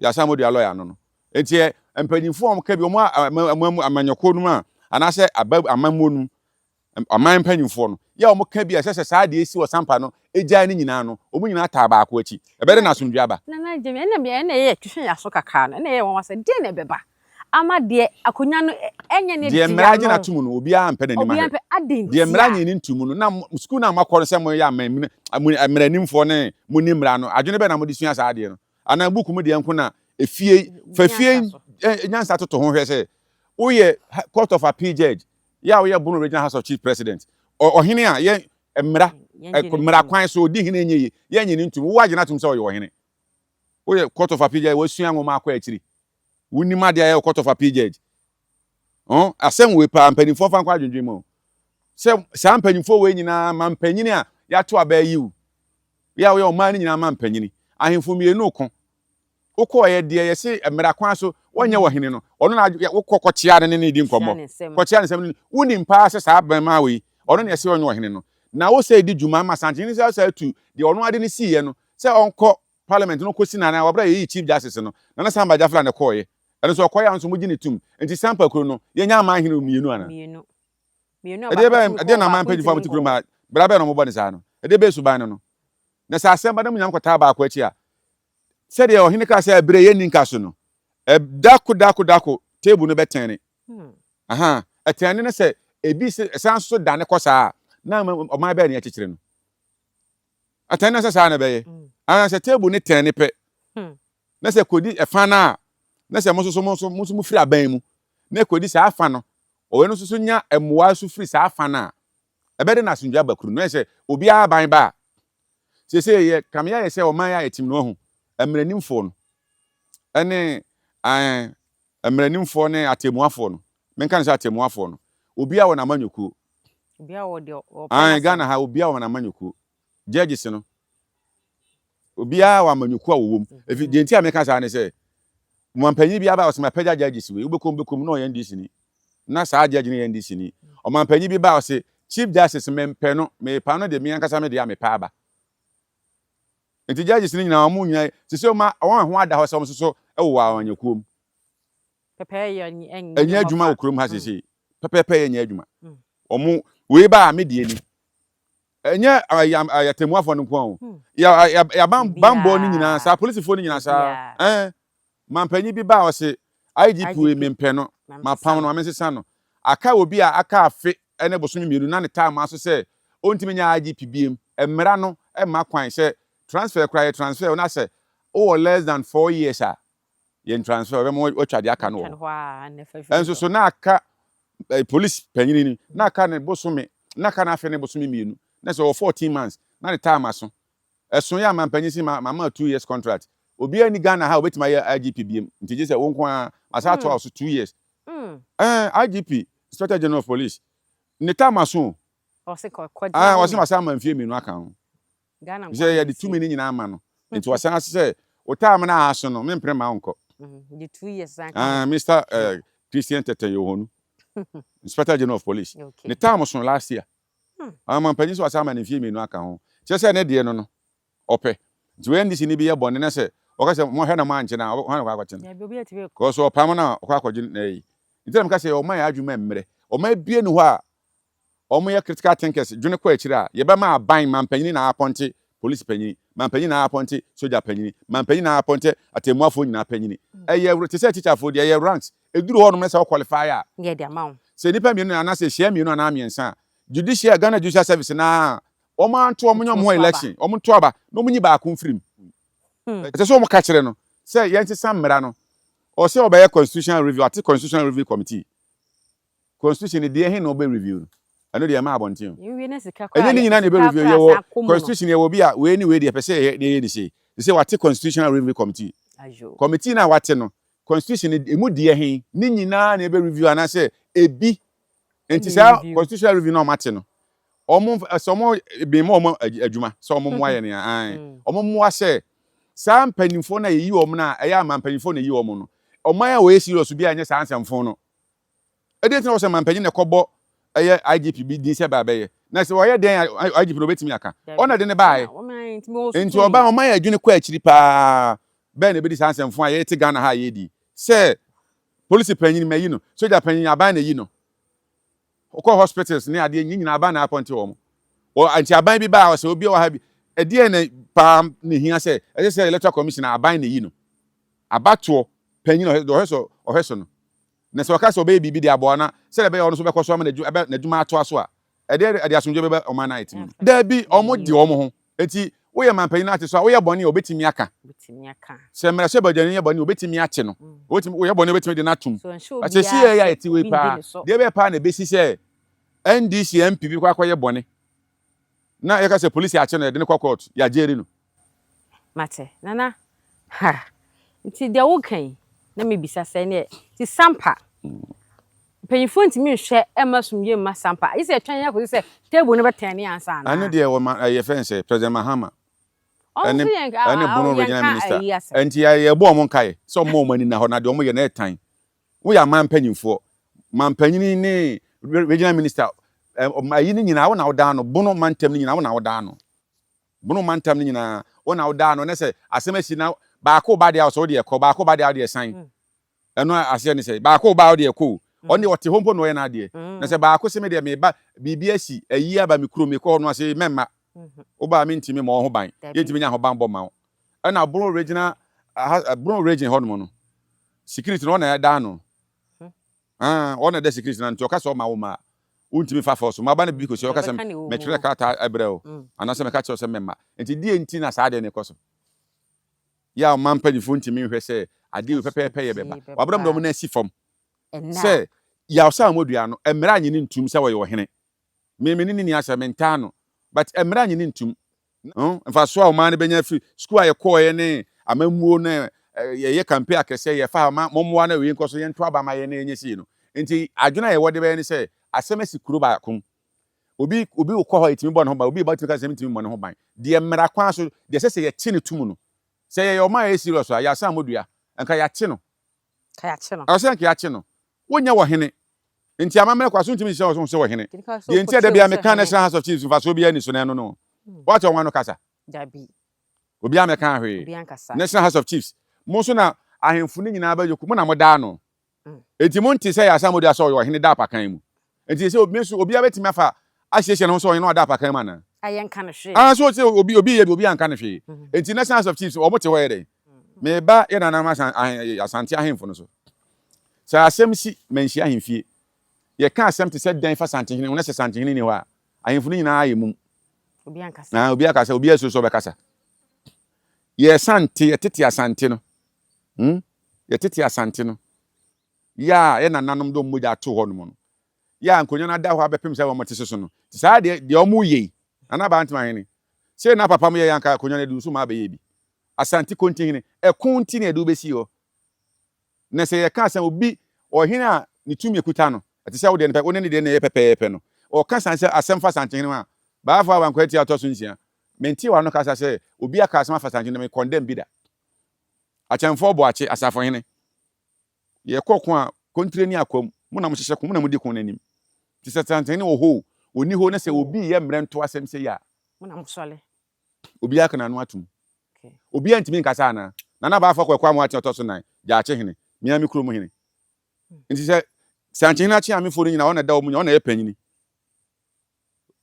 Yasa mo dua lɔya no no. Enti ɛ mpanyinfoɔ a wɔka bi wɔn a amanyɔkuo no mu a anaasɛ aba amammuo no mu aman mpanyinfoɔ no yɛ a wɔka bi a ɛsɛ sɛ saa adeɛ esi wɔ Sampa no egyae ne nyinaa no wɔn nyinaa taa baako akyi. Ɛbɛyɛ dɛ na asomdwoeɛ aba. Nana Gyami, ɛna me ɛna ɛyɛ twetwe yɛn aso kakra no, ɛna ɛyɛ nwanwa sɛ deɛn na ɛbɛba ama deɛ akonnwa no ɛnyɛ ne Deɛ dea mmara gye no. no atom no, obiara mpɛ n'anim Obiara ahwɛ. mpɛ, adɛn Deɛ mmara ntia? nye no nto mu no, na sukuu no a moakɔ no sɛ moyɛ aman mmaranimfoɔ ne monni mmara no, adwene bɛn na mode sua saa adeɛ no? Anaa book mu deɛ nko na efie fa fie nyansa toto ho hwɛ sɛ woyɛ court of appeal judge yɛ a woyɛ Bono regional house of chief president ɔhene a yɛ mmara mmara kwan so odi hene nyɛ yie yɛnyɛ ne ntum wo agyina atum sɛ ɔyɛ ɔhene woyɛ court of appeal judge wasua nwoma akɔ akyiri wonim adeɛ a yɛ court of appeal judge ɔn asɛm wei paa mpanimfoɔ fa nkɔ adwendwen mu sɛ saa mpanimfoɔ wei nyinaa ma mpanyini a yɛato aba ayi wo Yɛ a woyɛ ɔman no nyinaa ma mpanyini. Ahemfo mmienu reko. Wokɔeɛ deɛ yɛse mmara kwan so wɔnyɛ ɔhene no, ɔno na wokɔ kɔkyea no ne no redi nkɔmmɔ. Kɔkyea ne nsam no, wonim paa sɛ saa abarimaa wei, ɔno na yɛse ɔnyɛ ɔhene no. Na wo sɛ di dwuma ma Asantehene sɛ sɛ atu deɛ ɔno ade no siiɛ no sɛ ɔnkɔ parliament no kɔsi n'anan wɔ berɛ a yɛyii Chief Justice no, Nana Samba Gyafla na ɛkɔeɛ. Ɛno nso ɔkɔeɛ a nso mogye no tom. Nti Sampa kuro no, yɛnya aman hene mmienu anaa? Mmienu. Mmienu a Ɛdeɛ baako bɛn tumi ɛdeɛ kɔ na aman baako mpanyinfoɔ a ntumi mote nkɔ kurom hɔ. ha bra bɛn na wɔbɔ ne saa no? Ɛdeɛ bɛyɛ suban no no? Na sɛ asɛm ba na mo nyinaa mokɔtaa baako akyi a, sɛdeɛ ɔhene kaa sɛ ɛberɛ yɛnni nka so no, dako dako dako table no bɛtɛne. Aha, ɛtɛne no sɛ ebi sɛ ɛsan so dane kɔ saa a, na ɔman bɛyɛ ne akyekyere no. Ɛtɛne no sɛ saa na ɛbɛyɛ. Aha, sɛ table no tɛne pɛ, na sɛ kɔdi ɛfa no a, na sɛ mo nso so mo nso mo nso mofiri aban mu, na ɛkɔdi saa afa no, ɔwei no nso so nya mmoa nso firi saa afa no a, ɛbɛde no asomdwoe aba kuro no. Na sɛ obiara aban ba a, seesei yɛ kame ayɛ sɛ ɔman a yɛtim no ahu, mmaranimfoɔ no ɛne ɛɛ mmaranimfoɔ ne atemmuafoɔ no, menka no sɛ atemmuafoɔ no, obiara wɔ n'amanyɔkuo. Obiara wɔ deɛ ɔpɛ Ae, n'asɛm. Ghana ha obiara wɔ n'amanyɔkuo. Judges no, obiara wɔ amanyɔkuo a wɔwɔ mu. Efi deɛ nti a meka saa ne sɛ, ɔmanpanyin bi aba a ɔsɛ mapagya judges wei, wobɛkɔm bɛkɔm na ɔyɛ NDC ni. Na saa judge no yɛ NDC ni. Ɔmanpanyin bi ba a ɔsɛ Chief Justice mempɛ no, mepa no deɛ me ankasa me deɛ a mepɛ aba. Nti judges no nyinaa wɔn nyinaa sɛ sɛ wɔn wɔn ho ada hɔ sɛ wɔn nso so wɔ amanyɔkuo mu. Pɛpɛɛyɛ Ɛnyɛ adwuma wɔ kurom ha seesei. Pɛpɛɛpɛ yɛ nyɛ adwuma. Wɔn wei ba a me deɛ ni. Ɛnyɛ ayɛ atemmuafoɔ no nko ara o. Yɛ yɛ yɛ bammɔ no nyinaa saa, polisifoɔ no nyinaa saa. Ɛn mampanyin bi ba a ɔse IGP wei mempɛ no, mapam no, ma mensesa no. Aka obi a aka afe ne bosome mmienu na ne time aso sɛ ɔntumi nyɛ IGP biem. Mmara no mma kwan sɛ transfer koraa yɛ transfer wo na sɛ wowɔ less than 4 years a yɛn transfer ɔbɛma watwa deɛ aka no wɔ hɔ. Ɛnso so na aka eh, police panyini ni na aka ne bosome na aka n'afe ne bosome mmienu na sɛ ɔwɔ 14 months na ne time aso. Ɛso yɛ amanpanyin si ma mama 2 years contract. Obiara ni Ghana ha a obetumi ayɛ IGP biem nti gye sɛ wo nko ara masa atoa wo so 2 years. IGP, Inspector General of Police, ne time aso o. Ɔse kɔ kɔ Ah, gyina ɔse hɔ. masa ama mfie mmienu aka ho. Ghana Sɛ yɛde tumi no nyinaa ama no. Nti ɔsan ase sɛ wo time no a aso no mempere ma wo nkɔ. De 2 years san ka ho. Ah, Mr. Christian Tetteh Yohuno, Inspector General of Police. Ne time so last year. Amanpanyin sɛ ɔsan ama ne mfie mmienu aka ho. Kyerɛ sɛ ne deɛ no ɔpɛ. Nti wei NDC ni bi yɛ bɔne na sɛ ɔka sɛ mohwɛ na moankye no a, hwan na ɔkɔ akɔkye no? Dabi, obi atumi kɔ. Because ɔpam no a ɔkɔ akɔgye no ayi. Nti na meka sɛ ɔma yɛ adwuma mmerɛ. Ɔma ebie ni hɔ a wɔyɛ critical thinkers dwene kɔ akyire a yɛbɛma aban mampanyini na apɔnte polisi panyini, mampanyini na apɔnte sogya panyini, mampanyini na apɔnte atemmuafoɔ nyinaa panyini. Ɛyɛ te sɛ teacherfoɔ deɛ ɛyɛ ranks. Ɛduru hɔ nom na sɛ wo qualify a, Yɛ de ama wo. sɛ nnipa mmienu anaasɛ ɛhyia mmienu anaa mmiɛnsa a, judicial, Ghana Judicial Service no a wɔn anto wɔn nyɛ wɔn ho election, wɔn nto aba na wɔn nyi baako mfiri mu. Ɛsɛ sɛ wɔn ka kyerɛ no sɛ yɛnsesa mmara no. Ɔsɛ ɔbɛyɛ constitutional review, ate constitutional review committee. Constitution no deɛ he na ɔbɛ review no? Ɛno deɛ ɛma abɔnten o. Ɛnyɛ ne nyinaa na ɛbɛ review. Yɛwɔ constitution yɛwɔ bi a wei ne wei deɛ ɛpɛ sɛ yɛyɛ yɛyɛ ne sei. Te sɛ wate constitutional review committee. Committee no a wate no, constitution no emu deɛ he ne nyinaa na ɛbɛ review anaasɛ ebi. Nti saa constitutional review no a wɔate no, wɔn sɛ wɔn ebi ma wɔn adwuma sɛ wɔn mmoa yɛn a, ae. Wɔn mmoa sɛ saa mpanimfoɔ no a yɛyi wɔn no a ɛyɛ ama mpanimfoɔ na ɛyi wɔn no, ɔman a wɔyɛ serious bi a ɛnyɛ saa nsɛmfo no. Ɛdeɛn nti na wɔsɛ mampanyin na ɛkɔbɔ ɛyɛ IGP bi din sɛ baa bɛyɛ? Na sɛ ɔyɛ dɛn a IGP no obetumi aka? Ɔno na ɛde no baeɛ. Nti ɔba ɔma yɛ adwene kɔ akyiri paa. Bɛn na ebedi saa nsɛmfo a yɛte Ghana ha a yɛredi sɛ polisi panyin mayi no, sogya panyin aban na eyi no. Wokɔ hospitals ne adeɛ nyi nyinaa aban na apɔnte wɔn. Wɔ nti aban bi baa ɔsɛ obi wɔ ha bi. Ɛdeɛn na paa na ehia sɛ ɛsɛ sɛ electoral commission aban na eyi no. Abatoɔ panyin ɔhwɛ so ɔhwɛ so no. Na sɛ ɔka sɛ ɔbɛyɛ biribi de aboa na sɛdeɛ ɛbɛyɛ a ɔno nso bɛkɔ so ama n'adwuma atoa so a, ɛdeɛ ɛde asomdwoeɛ bɛba ɔman no a ɛte mu no? Dabi, wɔde wɔn ho. Enti woyɛ manpanyin no ate so a, woyɛ bɔne a, wɔbɛtumi aka. Sɛ mmarahyɛbadwani yɛ bɔne a, wɔbɛtumi akye no. Wɔbɛtumi, woyɛ bɔne a, wɔbɛtumi de no atom. Na seesei a yɛte wei paa, deɛ ɛbɛyɛ paa na ɛbɛsi sɛ NDC MP bi kɔ akɔyɛ bɔne na yɛka sɛ polisi akye no, yɛde no kɔ court, yɛagyeri no. Mate, Nana. Ha! Nti deɛ woka yi, na mebisa sɛ ɛneɛ, nti Sampa, mpanyinfoɔ ntumi nhwɛ mma asomdwie mma Sampa, agye sɛ yɛtwɛn akɔsi sɛ table no bɛtɛne ansa anaa? Ɛno deɛ wɔma ɛyɛ yɛfrɛ no sɛ President Mahama Ɔno ɛne nso yɛn ɛne Bono regional yɛnka minister ayi asɛm. ɛnti yɛbɔ wɔn nkaeɛ sɛ wɔn mma wɔn ani nna hɔ na deɛ wɔyɛ no ɛtan. Woyɛ aman mpanyinfoɔ, mampanyini ne regional minister ayi no nyinaa wo na woda ano, Bono mantam no nyinaa wo na woda ano. Bono mantam no nyinaa, wo na woda ano, na sɛ asɛm asi na baako ba deɛ a, ɔsɛ wo deɛ kɔ, baako ba deɛ a, wo deɛ san. Ɛno aseɛ ne sɛ, baako ba a, wo deɛ kɔ o. Ɔno deɛ ɔte hɔ mpo na ɔyɛ n'adeɛ. Na sɛ baako se me deɛ meba, biribi asi, ayi aba me kurom, mekɔ hɔ no ase, mɛmma. Woba a mentumi mmɔ wo ho ban, yɛntumi nya ahobanbɔ mma wo. Ɛna Bono regional, Bono region hɔnom no, security no ɔna ɛda ano. Ah, ɔna ɛda security no ano, nti ɔka sɛ ɔma wo mma a, wontumi fa force. Maba no bi kɔsi ɔka sɛ mɛtwerɛ krataa ɛbrɛ wo, anaasɛ mɛka kyerɛ wo sɛ mɛmma. Nti deɛ nti na saa adeɛ no kɔ so? Yɛ a ɔman mpanyinfoɔ ntumi nhwɛ sɛ adeɛ wei pɛpɛɛpɛ yɛ bɛba. Wabra mu de wɔn nan asi fam sɛ Yaw Samoa no, mmara nye no ntum sɛ ɔyɛ ɔhene. Me me ne no nni asɛm, mentaa no, but mmara nye no ntum. Mfasoɔ a ɔman no bɛnya afiri sukuu a yɛkɔɔeɛ ne amammuo ne yɛyɛ campaign akɛseɛ yɛfa ha ma mommoa na wei nkɔ so yɛnto aba ma yɛn na yɛnyɛ sei no. Nti adwene a yɛwɔ de bɛyɛ ne sɛ asɛm asi kuro baako mu. Obi obi kɔ hɔ a yɛtumi bɔ ne ho ban, obi ba tumi ka sɛ mentumi mmɔ ne ho ban. Deɛ mmara kwan so deɛ ɛsɛ sɛ yɛkye no tum no, sɛ yɛyɛ ɔman a ɛyɛ serious a yɛasan mmɔdua, nka yɛakye no. Nka yɛakye no. Ɛwɔ sɛ nka yɛakye no. Wonyɛ ɔhene. Nti amammerɛ kwa so ntumi nhyɛ wo ho sɛ ɔhene. Deɛ nti a da biara meka National House of Chiefs mfasoɔ biara nni so no ɛno no. Woate wɔn ano kasa? Dabi. Obiara mmɛkaa hwee. National House of Chiefs, mo nso na ahemfo no nyinaa bɛyɛ mo na moda ano. Enti monte sɛ yɛasan modua sɛ ɔyɛ ɔhene da apakan mu. Enti sɛ me nso obiara bɛtumi afa asiesie ne ho sɛ ɔhene na wada apakan mu anaa? A yɛnka no hwee. Ah, so sɛ obi obi yɛ bi obi anka no hwee. Enti National House of Chiefs wɔn te hɔ yɛ dɛn? Meba yɛ nananom Asante ahemfo no so. Sɛ asɛm si Manhyia ahemfie. Yɛka asɛm te sɛ dɛn fa Santehene ho na sɛ Santehene nni hɔ a, ahemfo no nyinaa ayɛ mum. Obi ankasa. Na obi akasa, obi asuro sɛ ɔbɛkasa. Yɛ Sante, yɛtete Asante no. Hmm? Yɛtete Asante no. Yɛ a yɛ nananom de wɔn mogya ato hɔ nom no. Yɛ a nkonnwa no ada hɔ abɛpem sɛ wɔn te so so no. Nti saa deɛ deɛ wɔn yɛ yi, Nana Bantama Hene, sei na papa mo yɛ yɛ anka akonnwa no adu so ma abɛyɛ bi. Asante Kontihene, ɛko nti na yɛde wo bɛsii hɔ. Na sɛ yɛka asɛm, obi, ɔhene a ne tumi ekuta no, ɛte sɛ wo deɛ no pɛ, wo ne ne deɛ no yɛ pɛpɛɛpɛ no, ɔka san sɛ asɛm fa Asantehene ho a, Baafo a wankɔ atia ɔtɔ so nsia. Mentee w'ano kasa sɛ obi aka asɛm afa Asantehene ho, me condemn bi da. Akyɛmfoɔ Boakye, Asafohene, yɛkɔ ko a, kontire ne akwam, mo na mohyehyɛ ko, mo na modi ko no anim. Nti sɛ Asantehene wɔ hɔ o, ɔnni hɔ o, na sɛ obi reyɛ mmerɛnto asɛm sei a, Mo na mosɔre. Obiara ka n'ano atom. Obiara ntumi nkasa anaa? Nana Bafo Kwaku Amoaten ɔtɔ so nan, Gyaakye hene, me ara me kurom hene. Nti sɛ Sankyehene Akyeamefoɔ no nyinaa ɔna ɛda wɔn nyinaa, ɔna ɛyɛ panyini.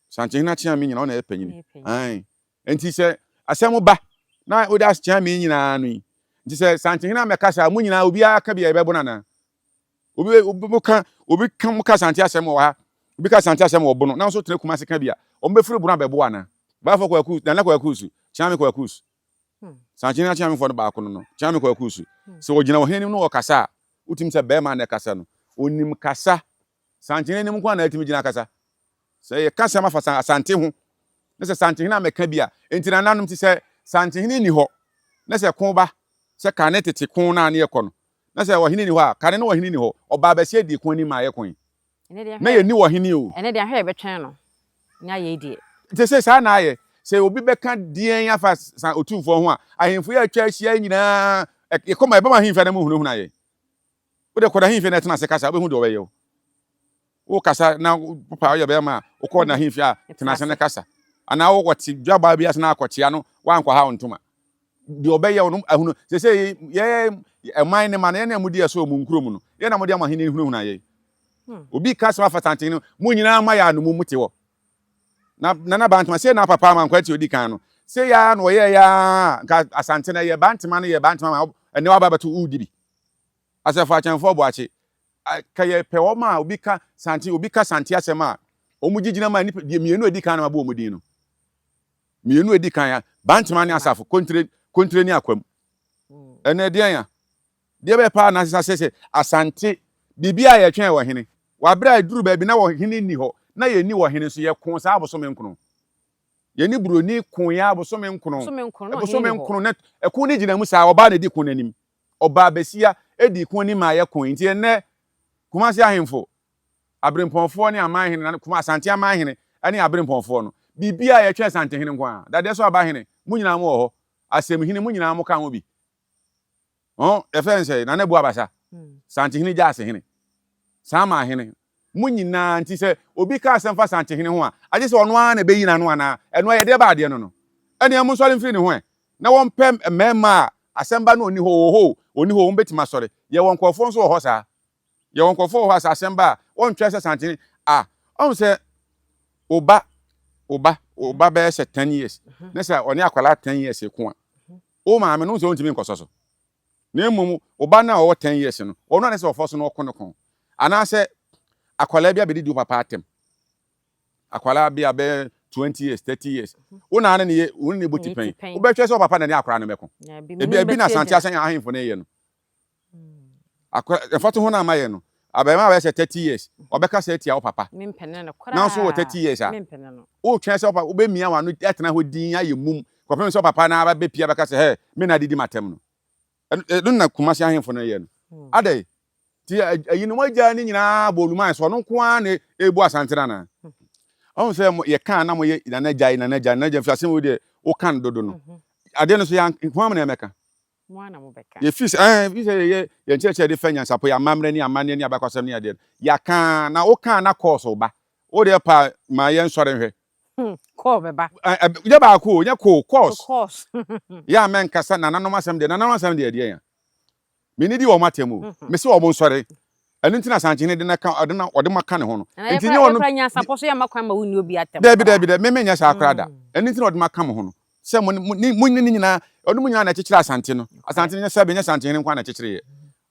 Sankyehene Akyeame nyinaa ɔna ɛyɛ panyini. Ae. Nti sɛ asɛm ba na wode Akyeame nyinaa no yi, nti sɛ Sankyehene amɛkasa a, mo nyinaa obiara ka bi a yɛbɛbo no anaa? Obi obi mo ka obi ka mo ka Asante asɛm wɔ ha, obi ka Asante asɛm wɔ Bono, na nso tena Kumasi ka bi a, wɔn bɛfiri Bono abɛbo anaa? Bafo Kwaku, Nana Kwaku su, Kyeame Kwaku su. Sankyene Akyeamefoɔ no baako no no, Kyeame Kwaku su. Sɛ ɔgyina ɔhene anim na ɔkasa a, wotumi sɛ bɛrima na ɛkasa no. Onim kasa. Sankyene anim nko ara na atumi gyina akasa. Sɛ yɛka asɛm afa Asante ho, na sɛ Santehene ammɛka bi a, enti nananom ti sɛ Santehene nni hɔ, na sɛ ko ba, sɛ kane tete ko no a ne yɛkɔ no, Na sɛ ɔhene nni hɔ a, kane no ɔhene nni hɔ, ɔbaa bɛseɛ dii ko anim maa yɛkoe. Na yɛnni ɔhene o. Ɛnɛ deɛ ahwɛ yɛbɛtwɛn no ne ayɛ deɛ. Nti sei saa na ayɛ, sɛ obi bɛka deɛn afa sa otumfoɔ ho a, ahemfo yi a atwa ahyia yi nyinaa, yɛkɔ ma yɛba mo ahemfie a na mohunahuna yɛn. Wode kɔ n'ahemfie na ɛtena ase kasa, wobɛhu deɛ ɔbɛyɛ wo. Wokasa na papa ɔyɛ bɛrima a, wokɔ n'ahemfie a, tena ase na kasa. Anaa wɔte dwabaa bi ase na akɔkyea no, woankɔha wo ntoma. Deɛ ɔbɛyɛ wo no, ahunu. Sese yɛ ɛman ne ma no, yɛn na mudi ɛso wɔ mo nkuro mu no, yɛn na mode ama ahenni hunahuna yɛn. Hmm. Obi ka asɛm afa santen no, mo nyinaa ma yɛ anomu mo te hɔ. Na nana bantama sɛ na papa ama nkwa ti odi kan no. Sɛ ya na ɔyɛ ya nka asante na yɛ bantama no yɛ bantama ma ɛne waba bɛto wodi bi. Asafo akyɛnfo ɔboakye ka yɛ pɛ wɔn a obi ka sante obi ka sante asɛm a wɔn gyina ma nipa deɛ mmienu edi kan na ma bɔ wɔn din no. Mmienu edi kan a bantama ne asafo kontire kontire ne akwam. Ɛnna ɛdeɛn a deɛ bɛyɛ paa na asesa sɛ sɛ asante biribi a yɛtwɛn wɔ hene wɔ abere a eduru baabi na wɔ hene nni hɔ na yɛnni wɔ hene nso yɛko saa abosome nkono. Yɛne buroni ko yɛ abosome nkono. Bosome nkono na ɛko ne gyina mu saa ɔbaa na edi ko n'anim. Ɔbaa basia dii ko anim maa yɛkoe. Nti ɛnnɛ, Kumasi ahemfo, aberempɔnfoɔ ne amanhene, na Kuma, Asante amanhene ne aberempɔnfoɔ no, biribiara yɛtwɛn Asantehene nko ara. Dadeɛ so aba hene, mo nyinaa mo wɔ hɔ. Asɛmhene, mo nyinaa mo ka ho bi. Ho, yɛfrɛ no sɛ Nana Abu Abasa, Santehene Gyaasehene, Saamahene, mo nyinaa. Nti sɛ obi ka asɛm fa Santehene ho a, agye sɛ ɔno ara na ɛbɛyi n'ano anaa? Ɛno ɛyɛ deɛ ba adeɛ no no. Ɛnneɛ monsɔre mfiri ne ho ɛ, na wɔmpɛ mmarima a asɛm ba no ɔnni hɔ, ɔwɔ hɔ o, ɔnni hɔ o, wɔbɛtumi asɔre. Yɛwɔ nkurɔfoɔ nso wɔ hɔ saa. Yɛwɔ nkurɔfoɔ wɔ hɔ a sɛ asɛm ba a, wɔntwɛn sɛ Santehene, ah, ɔhu sɛ wo ba, wo ba, wo ba bɛyɛ sɛ 10 years, na sɛ ɔne akwadaa 10 years ko a, wo maame no, wohu sɛ ɔntumi nkɔsɔ so. Na mmom wo ba no a ɔwɔ 10 years no, ɔno a na sɛ ɔfɔ so no ɔko no ko. Anaasɛ akwadaa bi abɛdidi wo papa atɛm. Akwadaa bi abɛyɛ 20 years, 30 years. Wo na ne ne yɛ, wo ne ne bɔ tipɛn. Wobɛhwɛ sɛ wo papa na ne akwadaa no bɛko. Ebi ebi na Asante asan ahemfo no yɛ no. Akwa mfatoho no a mayɛ no, abarimaa a ɔyɛ sɛ 30 years, ɔbɛkasa atia wo papa. Nanso wɔ 30 years a, wotwɛn sɛ wo papa wobɛmia w'ano atena hɔ dinn ayɛ mum kɔpem sɛ wo papa no ara bɛpia bɛka sɛ, hɛ, me na adidi m'atɛm no. Ɛno na Kumasi ahemfo no yɛ no. Hmm. Adɛn? Nti ayi no wɔagyaa ne nyinaa bɔ oluman so ɔno nko ara na ɛbu Asante no anaa? Hmm. Ɔhu sɛ yɛkaa na moyɛ nana gyae nana gyae nana gyae mfiri asɛm wo deɛ woka no dodo no. Mhm. Adeɛ no so yɛ ho amena mɛka. Mo ara na mobɛka. Yɛfiri sɛ, ɛɛ, ɛfiri sɛ yɛyɛ yɛn nkyerɛkyerɛ de fa nyansapɔ, yɛn amammerɛ ne amanneɛ ne abakɔsɛm ne adeɛ no, yɛaka na wokaa na kɔɔso ba. Wo deɛ pa ma yɛnsɔre nhwɛ. Hmm, kɔɔ bɛba. Ɛ, ɛ, nyɛ baako o, nyɛ koo, kɔɔs. Kɔɔs. Yɛ a mɛnkasa nananom asɛm deɛ, nananom asɛm deɛ ɛdeɛn a. Menni di wɔn atɛm o. Mhm. Mese wɔn nsɔre. Ɛno nti na Asankyehene de no ka, ɔde no, ɔde mo aka ne ho no. Na Nti yɛkora nyɛ ɔno. yɛkora nyansapɔ so yɛmma kwan ma wonni obi atɛm Dabi, koraa. dabi, dabi, me menyɛ saa koraa da. Mm. Ɛno nti na ɔde mo aka mo ho no. Sɛ mo ne, mo ne, mo ne ne nyinaa, ɔne mo nyinaa na ɛkyekyere Asante no. Nokorɛ. Asante no nyɛ sɛbe, nyɛ Asantehene nko ara na ɛkyekyereeɛ.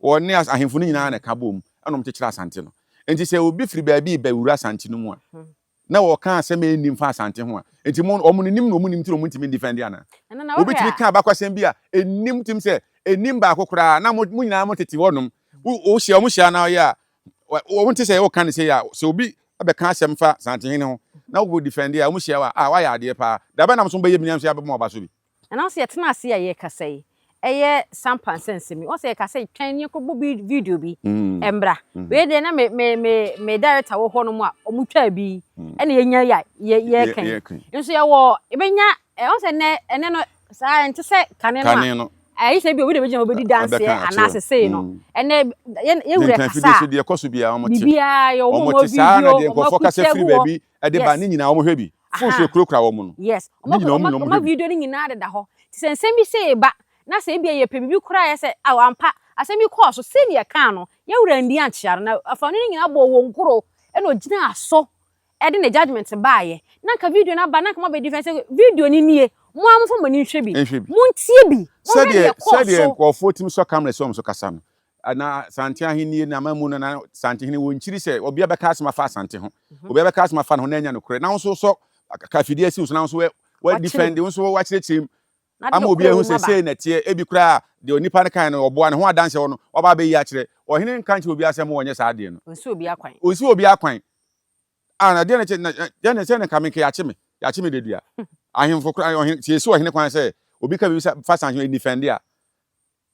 Wɔne ahemfo no nyinaa na ɛka boom ɛna wɔkyekyere Asante no. Nti sɛ obi firi baabi reba wura Asante no mu a, na wɔka asɛm a ɛnnim fa Asante ho a, nti mo wɔn no nim na wɔn nim nti na wɔn ntumi ndefɛnde anaa? Nana na wohwɛ Obi tumi a. ka abakwasɛm bi a ɛnnim tim sɛ ɛnnim baako koraa na mo mo nyinaa mo tete hɔnom. Wo wohyia wɔn hyia na ɔyɛ a wɔn te sɛ wɔka ne sei a sɛ obi bɛka asɛm fa Santehene ho na wo defɛnde a wɔn hyia wa a wayɛ adeɛ paa. Da bɛn na mo nso mobɛyɛ bi na nso yɛabɛbɔ mo aba so bi? Nanso yɛtena ase a yɛrekasa yi, ɛyɛ sampa nsɛnsɛm yi. Wɔn sɛ yɛka sɛ twɛn ne yɛnkɔbɔ bi video bi mmra. Wei deɛ na me me me me director wɔ hɔnom a wɔn twaa bi ɛna yɛnya yi a yɛ yɛreka yi. Nso yɛwɔ yɛbɛnya wɔn sɛ ɛnɛ ɛnɛ no saa ɛnte sɛ kane no a ɛyi sɛ bi obi na bɛgyina hɔ bɛdi danseɛ anaasɛ sei no. Ɛnɛ yɛ yɛwura kasa a biribiara yɛ wɔn wɔn video wɔn akutia gu hɔ. Yes. Phones Aha. ekurakura wɔn no. Yes. Ne Ɔmo nyinaa wɔn ɔmo nyinaa wɔn ɔmo hwɛ bi. video no nyinaa deda hɔ. Nti sɛ nsɛm bi sei ba na sɛ ebia yɛpɛ biribi koraa a yɛ sɛ aw ampa asɛm bi kɔɔ so sei na yɛkaa no, yɛn wura anni ankyea no na afaanu no nyinaa bɔɔ wɔn nkuro ɛna ogyinaa so ɛde ne judgement baeɛ. Na nka video no aba na nka moabɛ defend sɛ video no nie, mo ara momfa mo ani nhwɛ bi, Nhwɛ bi. montie bi, monhwɛ Sɛdeɛ deɛ ɛkɔɔ sɛdeɛ so. nkurɔfoɔ tumi sɔ camera si wɔn so kasa no, Na Asante ahennie no amammu no na Asantehene wɔ nkyiri sɛ obia bɛka asɛm afa Asante ho, obia bɛka asɛm afa ne ho na anya nokorɛ na wo nso sɔ ka afidie asi wo so na wo nso wa defend wo nso wakyerɛkyerɛ mu ama obi ahu sɛ sei na ɛteɛ, ebi koraa deɛ onipa no kae no ɔboa ne ho adanseɛ wɔ no waba abɛyi akyerɛ. Ɔhene nka nkyerɛ obiara sɛ mo wɔnyɛ saa adeɛ no. Ɔnsi obiara kwan. Ɔnsi obiara kwan. Ah, na deɛ na kyɛ na deɛ na sɛ na nka me nka yɛakye me yɛakye me dedua. Ahemfo koraa ɔhene sɛ yɛsi ɔhene kwan sɛ obi ka biribi sɛ fa Asante ho ɛndifɛnde a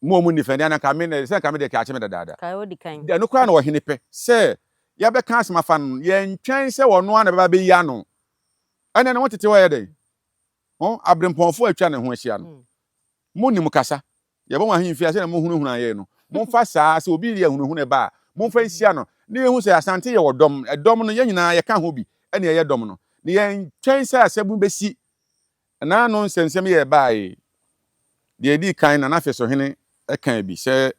Mo a munni fɛ de, ana anka me na sɛ anka me deɛ kɛ akye me dadaada. Kae odi kan. Ɛno koraa na ɔhene pɛ sɛ yɛbɛka asɛm afa no no, yɛntwɛn sɛ ɔno ara na ɛbɛba abɛyi ano. Ɛnɛ no, mo tete hɔ yɛ dɛn? Ho aberempɔnfo a atwa ne ho ahyia no, monnim kasa. Yɛbɔ mo ahemfie a, sɛnea mohunahuna yɛn no, momfa saa, sɛ obi de ahunahuna ba a, momfa nhyia no, na yɛnhu sɛ Asante yɛ ɔdɔm. Ɛdɔm no, yɛn nyinaa yɛka ho bi na yɛyɛ dɔm no. Na yɛntwɛn sɛ asɛm bi bɛsi Nnaano nsɛnsɛm yi a ɛbae yi, deɛ ɛdii kan Nana Afesohene kaa bi sɛ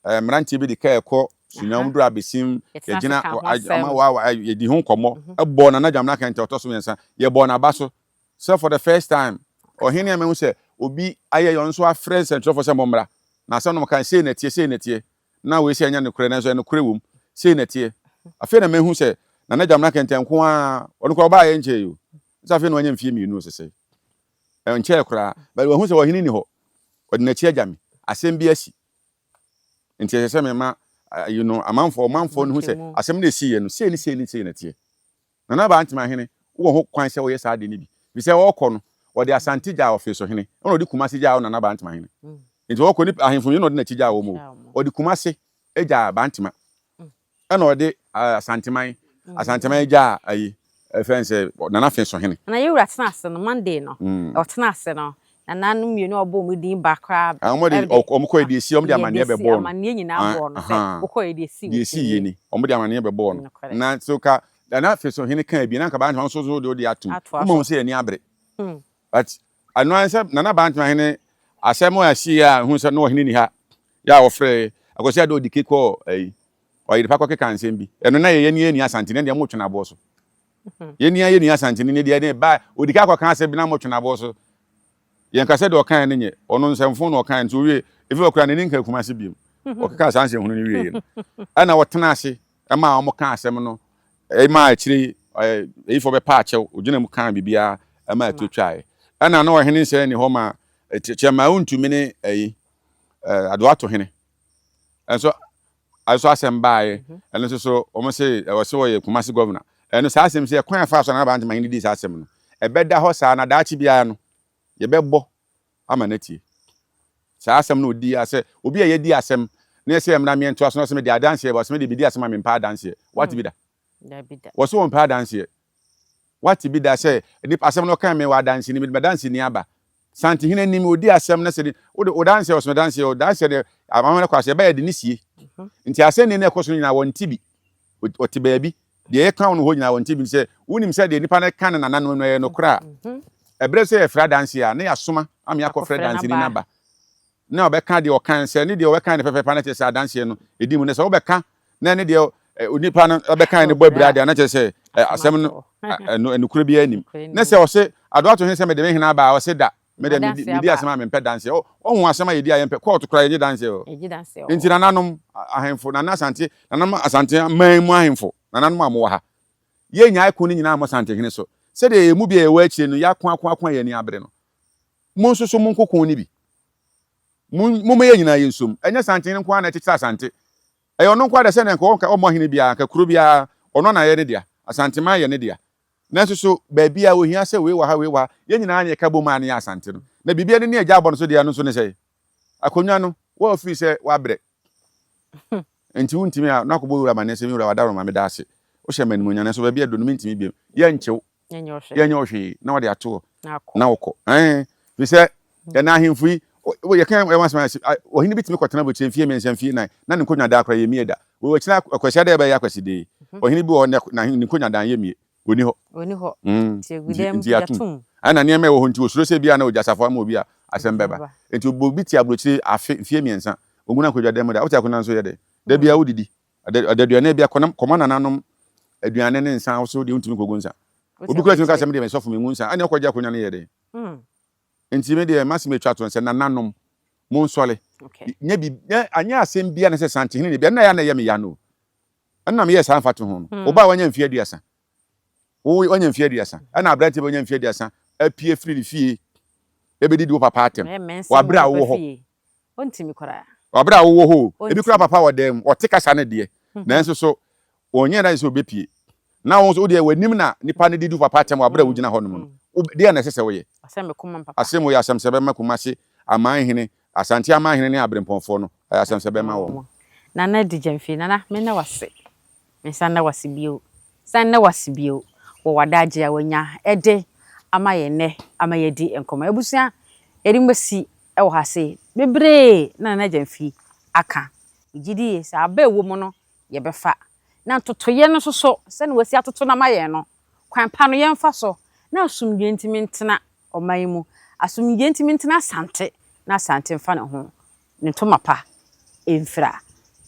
mmeranteɛ bi de kaa ɛkɔ Sunyani duru Abesim, yɛgyina ama yɛdi ho nkɔmmɔ, ɛbɔɔ Nana Dwamena Kɛntɛ ɔtɔ so mmiɛnsa, yɛbɔɔ n'aba so sɛ for the first time ɔhene a mahu sɛ obi ayɛ ɔno nso afrɛ nsɛntwerɛfoɔ sɛ mommra na asɛm no mokae sei na ɛteɛ, sei na ɛteɛ. Na wei sɛ ɛnyɛ nokorɛ nanso ɛnokorɛ wom. Sei na ɛteɛ. Afei na mahu sɛ Nana Dwamena Kɛntɛ nko ara, ɔno koraa ɔbaeɛ nkyɛe yi o. Sɛ afei na wanya mfeɛ mmienu o sesei. Ɛnkyɛɛ koraa. But wahu sɛ ɔhene nni hɔ. Ɔde n'akyi agya me. Asɛm bi asi. Nti ɛsɛ sɛ mema you know, amanfoɔ, ɔmanfoɔ no hu sɛ asɛm no ɛsiiɛ no, sei ne sei ne sei na ɛteɛ. Nana Aba Antemahene, wowɔ ho kwan sɛ woyɛ saa ade no bi. Firi sɛ ɔrekɔ no, ɔde Asante gyaa Ɔfeesohene, ɛna ɔde Kumase gyaa wo Nana Aba Antemahene. Nti ɔrekɔ no, ahemfo mmienu na ɔde n'akyi gyaa wɔn o. Ɔde Kumase gyaa Bantema, ɛna ɔde Asanteman, Asanteman gyaa ayi, ɛfɛn sɛ Nana Feesohene. Na yɛn wura tena ase no, Monday no, ɔtena ase no, Nananom mmienu a wɔbɔɔ wɔn din ba koraa Ah, wɔn de, de wɔn kɔɛ deɛ esi, wɔn de amaneɛ deɛ esi, bɛbɔɔ no. amaneɛ nyinaa Ah, bɔɔ no sɛ ahaa. wokɔɛ deɛ esi Deɛ wo esi ti yie nie. ni, wɔn de amaneɛ bɛbɔɔ no. Nokorɛ. Na so ka, Nana Fesohene kaa bi, na anka Bantama nso so de wode atom. Atoa Woma so. hu sɛ yɛn ani abere. Hmm. But ɛno ara ne sɛ Nana Bantama hene asɛm a ɛsiiɛ a ɛhu sɛ na ɔhene ni ha, yɛ a ɔfrɛɛ Akwasi Addo Odike kɔɔ ayi, Ɔyerepa kɔkeka nsɛm bi. Ɛno na yɛn yɛn ni Asanteni, ɛndeɛ motwe no aboɔ so. Yɛn ni yɛn ni Asanteni ne deɛ ɛne ba Odike akɔka asɛm bi na motwe no aboɔ so. Yɛnka sɛ deɛ ɔkaeɛ no nyɛ, ɔno nsɛmfo na ɔkaeɛ nti owie, efi hɔ koraa n'ani nka Kumasi biom. Ɔkekaa saa nsɛmhunu no wieeɛ no, ɛna ɔtena ase maa wɔkaa asɛm no, ɛmaa akyire yi ayifoɔ bɛpaa akyɛw, ɔgyina mu kaa biribiara ɛma ɛto twaeɛ. Ɛna na ɔhene nsɛn nni hɔ ma kyɛmaa wontumi ne ayi Adoato hene nso nso asɛm baeɛ, ɛno nso so wɔn se ɛwɔ sɛ wɔyɛ Kumasi gɔvena. Ɛno saa asɛm sɛ ɛkwan a ɛfaa so a Nana Bantama hene dii saa asɛm no, ɛbɛda hɔ saa na daakye biara no yɛbɛbɔ ama no atie. Saa asɛm no ɔdii a sɛ obi a yɛadi asɛm na yɛsɛ yɛmmra mmɛntoa so na ɔsɛ mede adanseɛ ba ɔsɛ mede bɛdi asɛm a mempɛ adanseɛ. Woate bi da? Wɔse wɔmpɛ adanseɛ. Woate bi da sɛ nipa asɛm no ɔka me wɔ adanseni mede m'adanseni aba. Santehene anim ɔdi asɛm na sɛ wode wo danseɛ ɔsɛ me danseɛ danseɛ deɛ amammerɛ kɔ ase ɛbɛyɛ de ne sie. Nti asɛnni no ɛkɔ so no nyinaa wɔnte bi. Ɔte baabi. Deɛ yɛka no hɔ nyinaa wɔnte bi sɛ wonim sɛ deɛ nipa no ka no nananom no ɛyɛ nokorɛ a, ɛberɛ sɛ yɛfrɛ adanseɛ a na yɛasoma ama yɛakɔfrɛ danseni no aba na ɔbɛka deɛ ɔkan sɛ ne deɛ ɔbɛkan no pɛpɛpɛ na kyerɛ sɛ adanseɛ no ɛdi mu na sɛ wobɛka na ne deɛ onipa no ɛbɛkan no bɔ abira deɛ na kyerɛ sɛ asɛm no ɛnokorɛ biara nim na sɛ ɔse adoato hene sɛ mede me hene aba a ɔse da Me deɛ medi medi asɛm a mempɛ danseɛ. Ɔhu asɛm a yɛdi a yɛmpɛ kɔɔto koraa yɛgye danseɛ o. Nti nananom ahemfo nana asante nananom asante man mu ahemfo. Nananom a mowɔ ha, yɛnnyae ko no nyinaa mmɔ Santehene so. Sɛdeɛ yɛn mu bi a yɛwɔ akyire no, yɛako ako ako a yɛn ani abere no, mo nso so monko ko no bi. Mo, momma yɛn nyinaa yɛnsom. Ɛnyɛ Santehene nko ara na ɛkyekyere Asante. Ɛyɛ ɔno nko ara deɛ, sɛdeɛ anka ɔnka, ɔmmɔ hene biara, anka kuro biara, ɔno na ɛyɛ ne dea. Asanteman yɛ ne dea. Nanso so baabi a ohia sɛ wei wɔ ha, wei wɔ ha, yɛn nyinaa na yɛka bom a na yɛ Asante no. Na biribi a ɛne ne agya abɔ no so deɛ, ɛno nso ne sɛn? Akonnwa no, wo a wofiri sɛ woabrɛ nti wontumi a, na akɔbɔ wura amanneɛ sɛ, Me wura, w'adaworoma, meda ase. Wohyɛ me animuonyam, nanso baabi aduru no, mentumi bio. Yɛnkye wo, yɛnyɛ wo hwee, na wɔde ato hɔ, na wokɔ. Ɛɛ, firi sɛ yɛn ahemfo yi, yɛka yɛn asɛm a, ɔhene bi tumi kɔtena aburokyire mfie mmiɛnsa, mfie nnan, na ne nkonnwa daa koraa yɛmmie da. Wɔ akyire Kwasiada a ɛbɛyɛ Akwaside yi, ɔhene bi wɔ hɔ, ne nkonnwa dan yɛmmie. Ɔnni hɔ. Ɔnni hɔ. Mm. Nti egu Nti, dɛm, nti yɛatom. yɛatom. Ɛna nneɛma a ɛwɔ hɔ nti, wɔsuro sɛ ebia na ogya asafo ama obi a, asɛm Asɛm bɛba. bɛba. Nti obi te aburokyire afe, mfeɛ mmiɛnsa, ɔngu no akonnwa dan mu da. Wote akonnwa no so yɛ dɛn? Da biara wodidi. Adaduane bi akɔnam, kɔma nananom aduane ne nsa, wo so deɛ wontumi nkɔgu nsa. Wote Obi koraa tumi ka aburokyire. sɛ, me deɛ mesɔfo mengu nsa. Ɛnna ɔkɔgye akonnwa no yɛ dɛn? Mm. Nti me deɛ, m'asɛm a ɛtwa toɔ ne sɛ, nananom, monsɔre. Okay. Nyɛ bi, nyɛ, anyɛ asɛm biara na sɛ Santehene na ebi, ɛno na ɛyɛ a na ɛyɛ me ya no o. Ɛno na meyɛɛ saa mfatoho no. Wo ba a wanya mfe aduasa, wo wanya mfe aduasa, ɛna aberante bi a wanya mfe aduasa apue firi ne fie ebedidi wo papa atɛm wɔ abere a wowɔ hɔ. Wɔ abere a wowɔ hɔ o, ebi koraa papa wɔ dan mu, ɔte kasa no deɛ, nanso so ɔnyɛ n'adwene sɛ obepue. Na wo nso wo deɛ w'anim na nipa no didi wo papa atɛm wɔ abere a wogyina hɔ nom no. Deɛ na ɛsɛ sɛ woyɛ. Asɛm wei yɛ asɛm sɛ bɛma Kumasi amanhene Asante amanhene ne aberempɔnfoɔ no, ɛyɛ asɛm sɛ bɛma wɔn. Nana Adi Gyamfi, Nana me nna w'ase, me nsan nna w'ase bio, san nna w'ase bio wɔ w'adagye a w'anya de ama yɛn nnɛ ama yɛadi nkɔmmɔ. Abusua, yɛde mo bɛsi wɔ ha sei, bebree na Nana Gyamfi aka. Megye di yie sɛ aba a ɛwɔ mu no yɛbɛfa, na ntotoeɛ no nso so, sɛdeɛ wasi atoto no ama yɛn no, kwan pa no yɛmfa so na asomdwoeɛ ntumi ntena ɔman yi mu, asomdwoeɛ ntumi ntena Asante na Asante mfa ne ho ne ntoma pa mfira.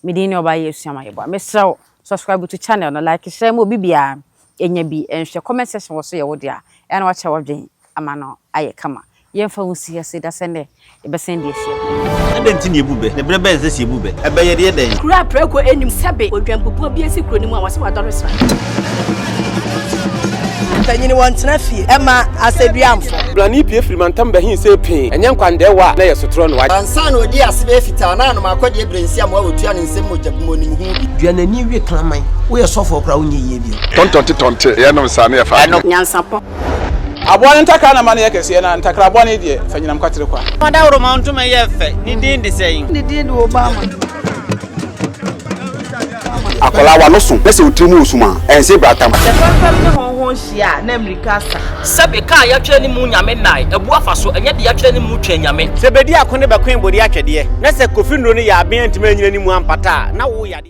Me din ne Ɔbaa Yɛsua Ma Yɛboa. Mesrɛ wo, subscribe to channel no, like, share ma obi biara nya bi nhwɛ. Comment section wɔ so yɛ wo dea, ɛyɛ na wakyerɛ w'adwene ama no ayɛ kama. Yɛmfa wo nsi ase da sɛ nnɛ yɛbɛsan de ahyia bio. Adɛn nti na yɛbu bɛ? Na berɛ bɛn na ɛsɛ sɛ yɛbu bɛ? Ɛbɛ yɛ deɛ dɛn? Kuro a prako nnim sɛbe odwanpupuo bi asi kuro no mu a wɔse wadɔre sra. Mpanyini wɔntena fie ɛma asɛduamfo. Blani pue firi mantam bɛhe see pee, ɛnyɛ nkwandɛɛwa a na ɛyɛ sotorɔ no. Ansa na ɔdii ase bɛyɛ fitaa na anom akɔdeɛ berɛ nsi amoa wɔtua ne nsam mogya bum ɔnim ho bi. Dua n'ani we kraman. Woyɛ sɔfoɔ koraa wonyɛ yie bio. Tɔntɔnte tɔnte yɛnom saa ne yɛfa adwene. Nyansapɔ. Aboa no ntakra na ma no yɛ kɛseɛ, na ntakra bɔne deɛ, fa nyinam kwatere kwa. Ɔdawuroma ntoma yɛ fɛ, ne din de sɛn? Ne din de Obama. Akwadaa w'ano so na sɛ wo tiri mu wɔ sum a, ɛnse bratam. Sɛ fɛmfɛm ne hɔnhɔn hyia a, na mmirika asa. Sɛbe ka a yɛatwerɛ ne mu Nyame nnae, abu afa so, ɛnyɛ deɛ yɛatwerɛ ne mu Twɛn Nyame. Sɛ bedi ako ne bɛkoe bode atwɛdeɛ, na sɛ Kofi nnuro no yɛ aben antumi anyina ne mu ampata a, na wo yadeɛ.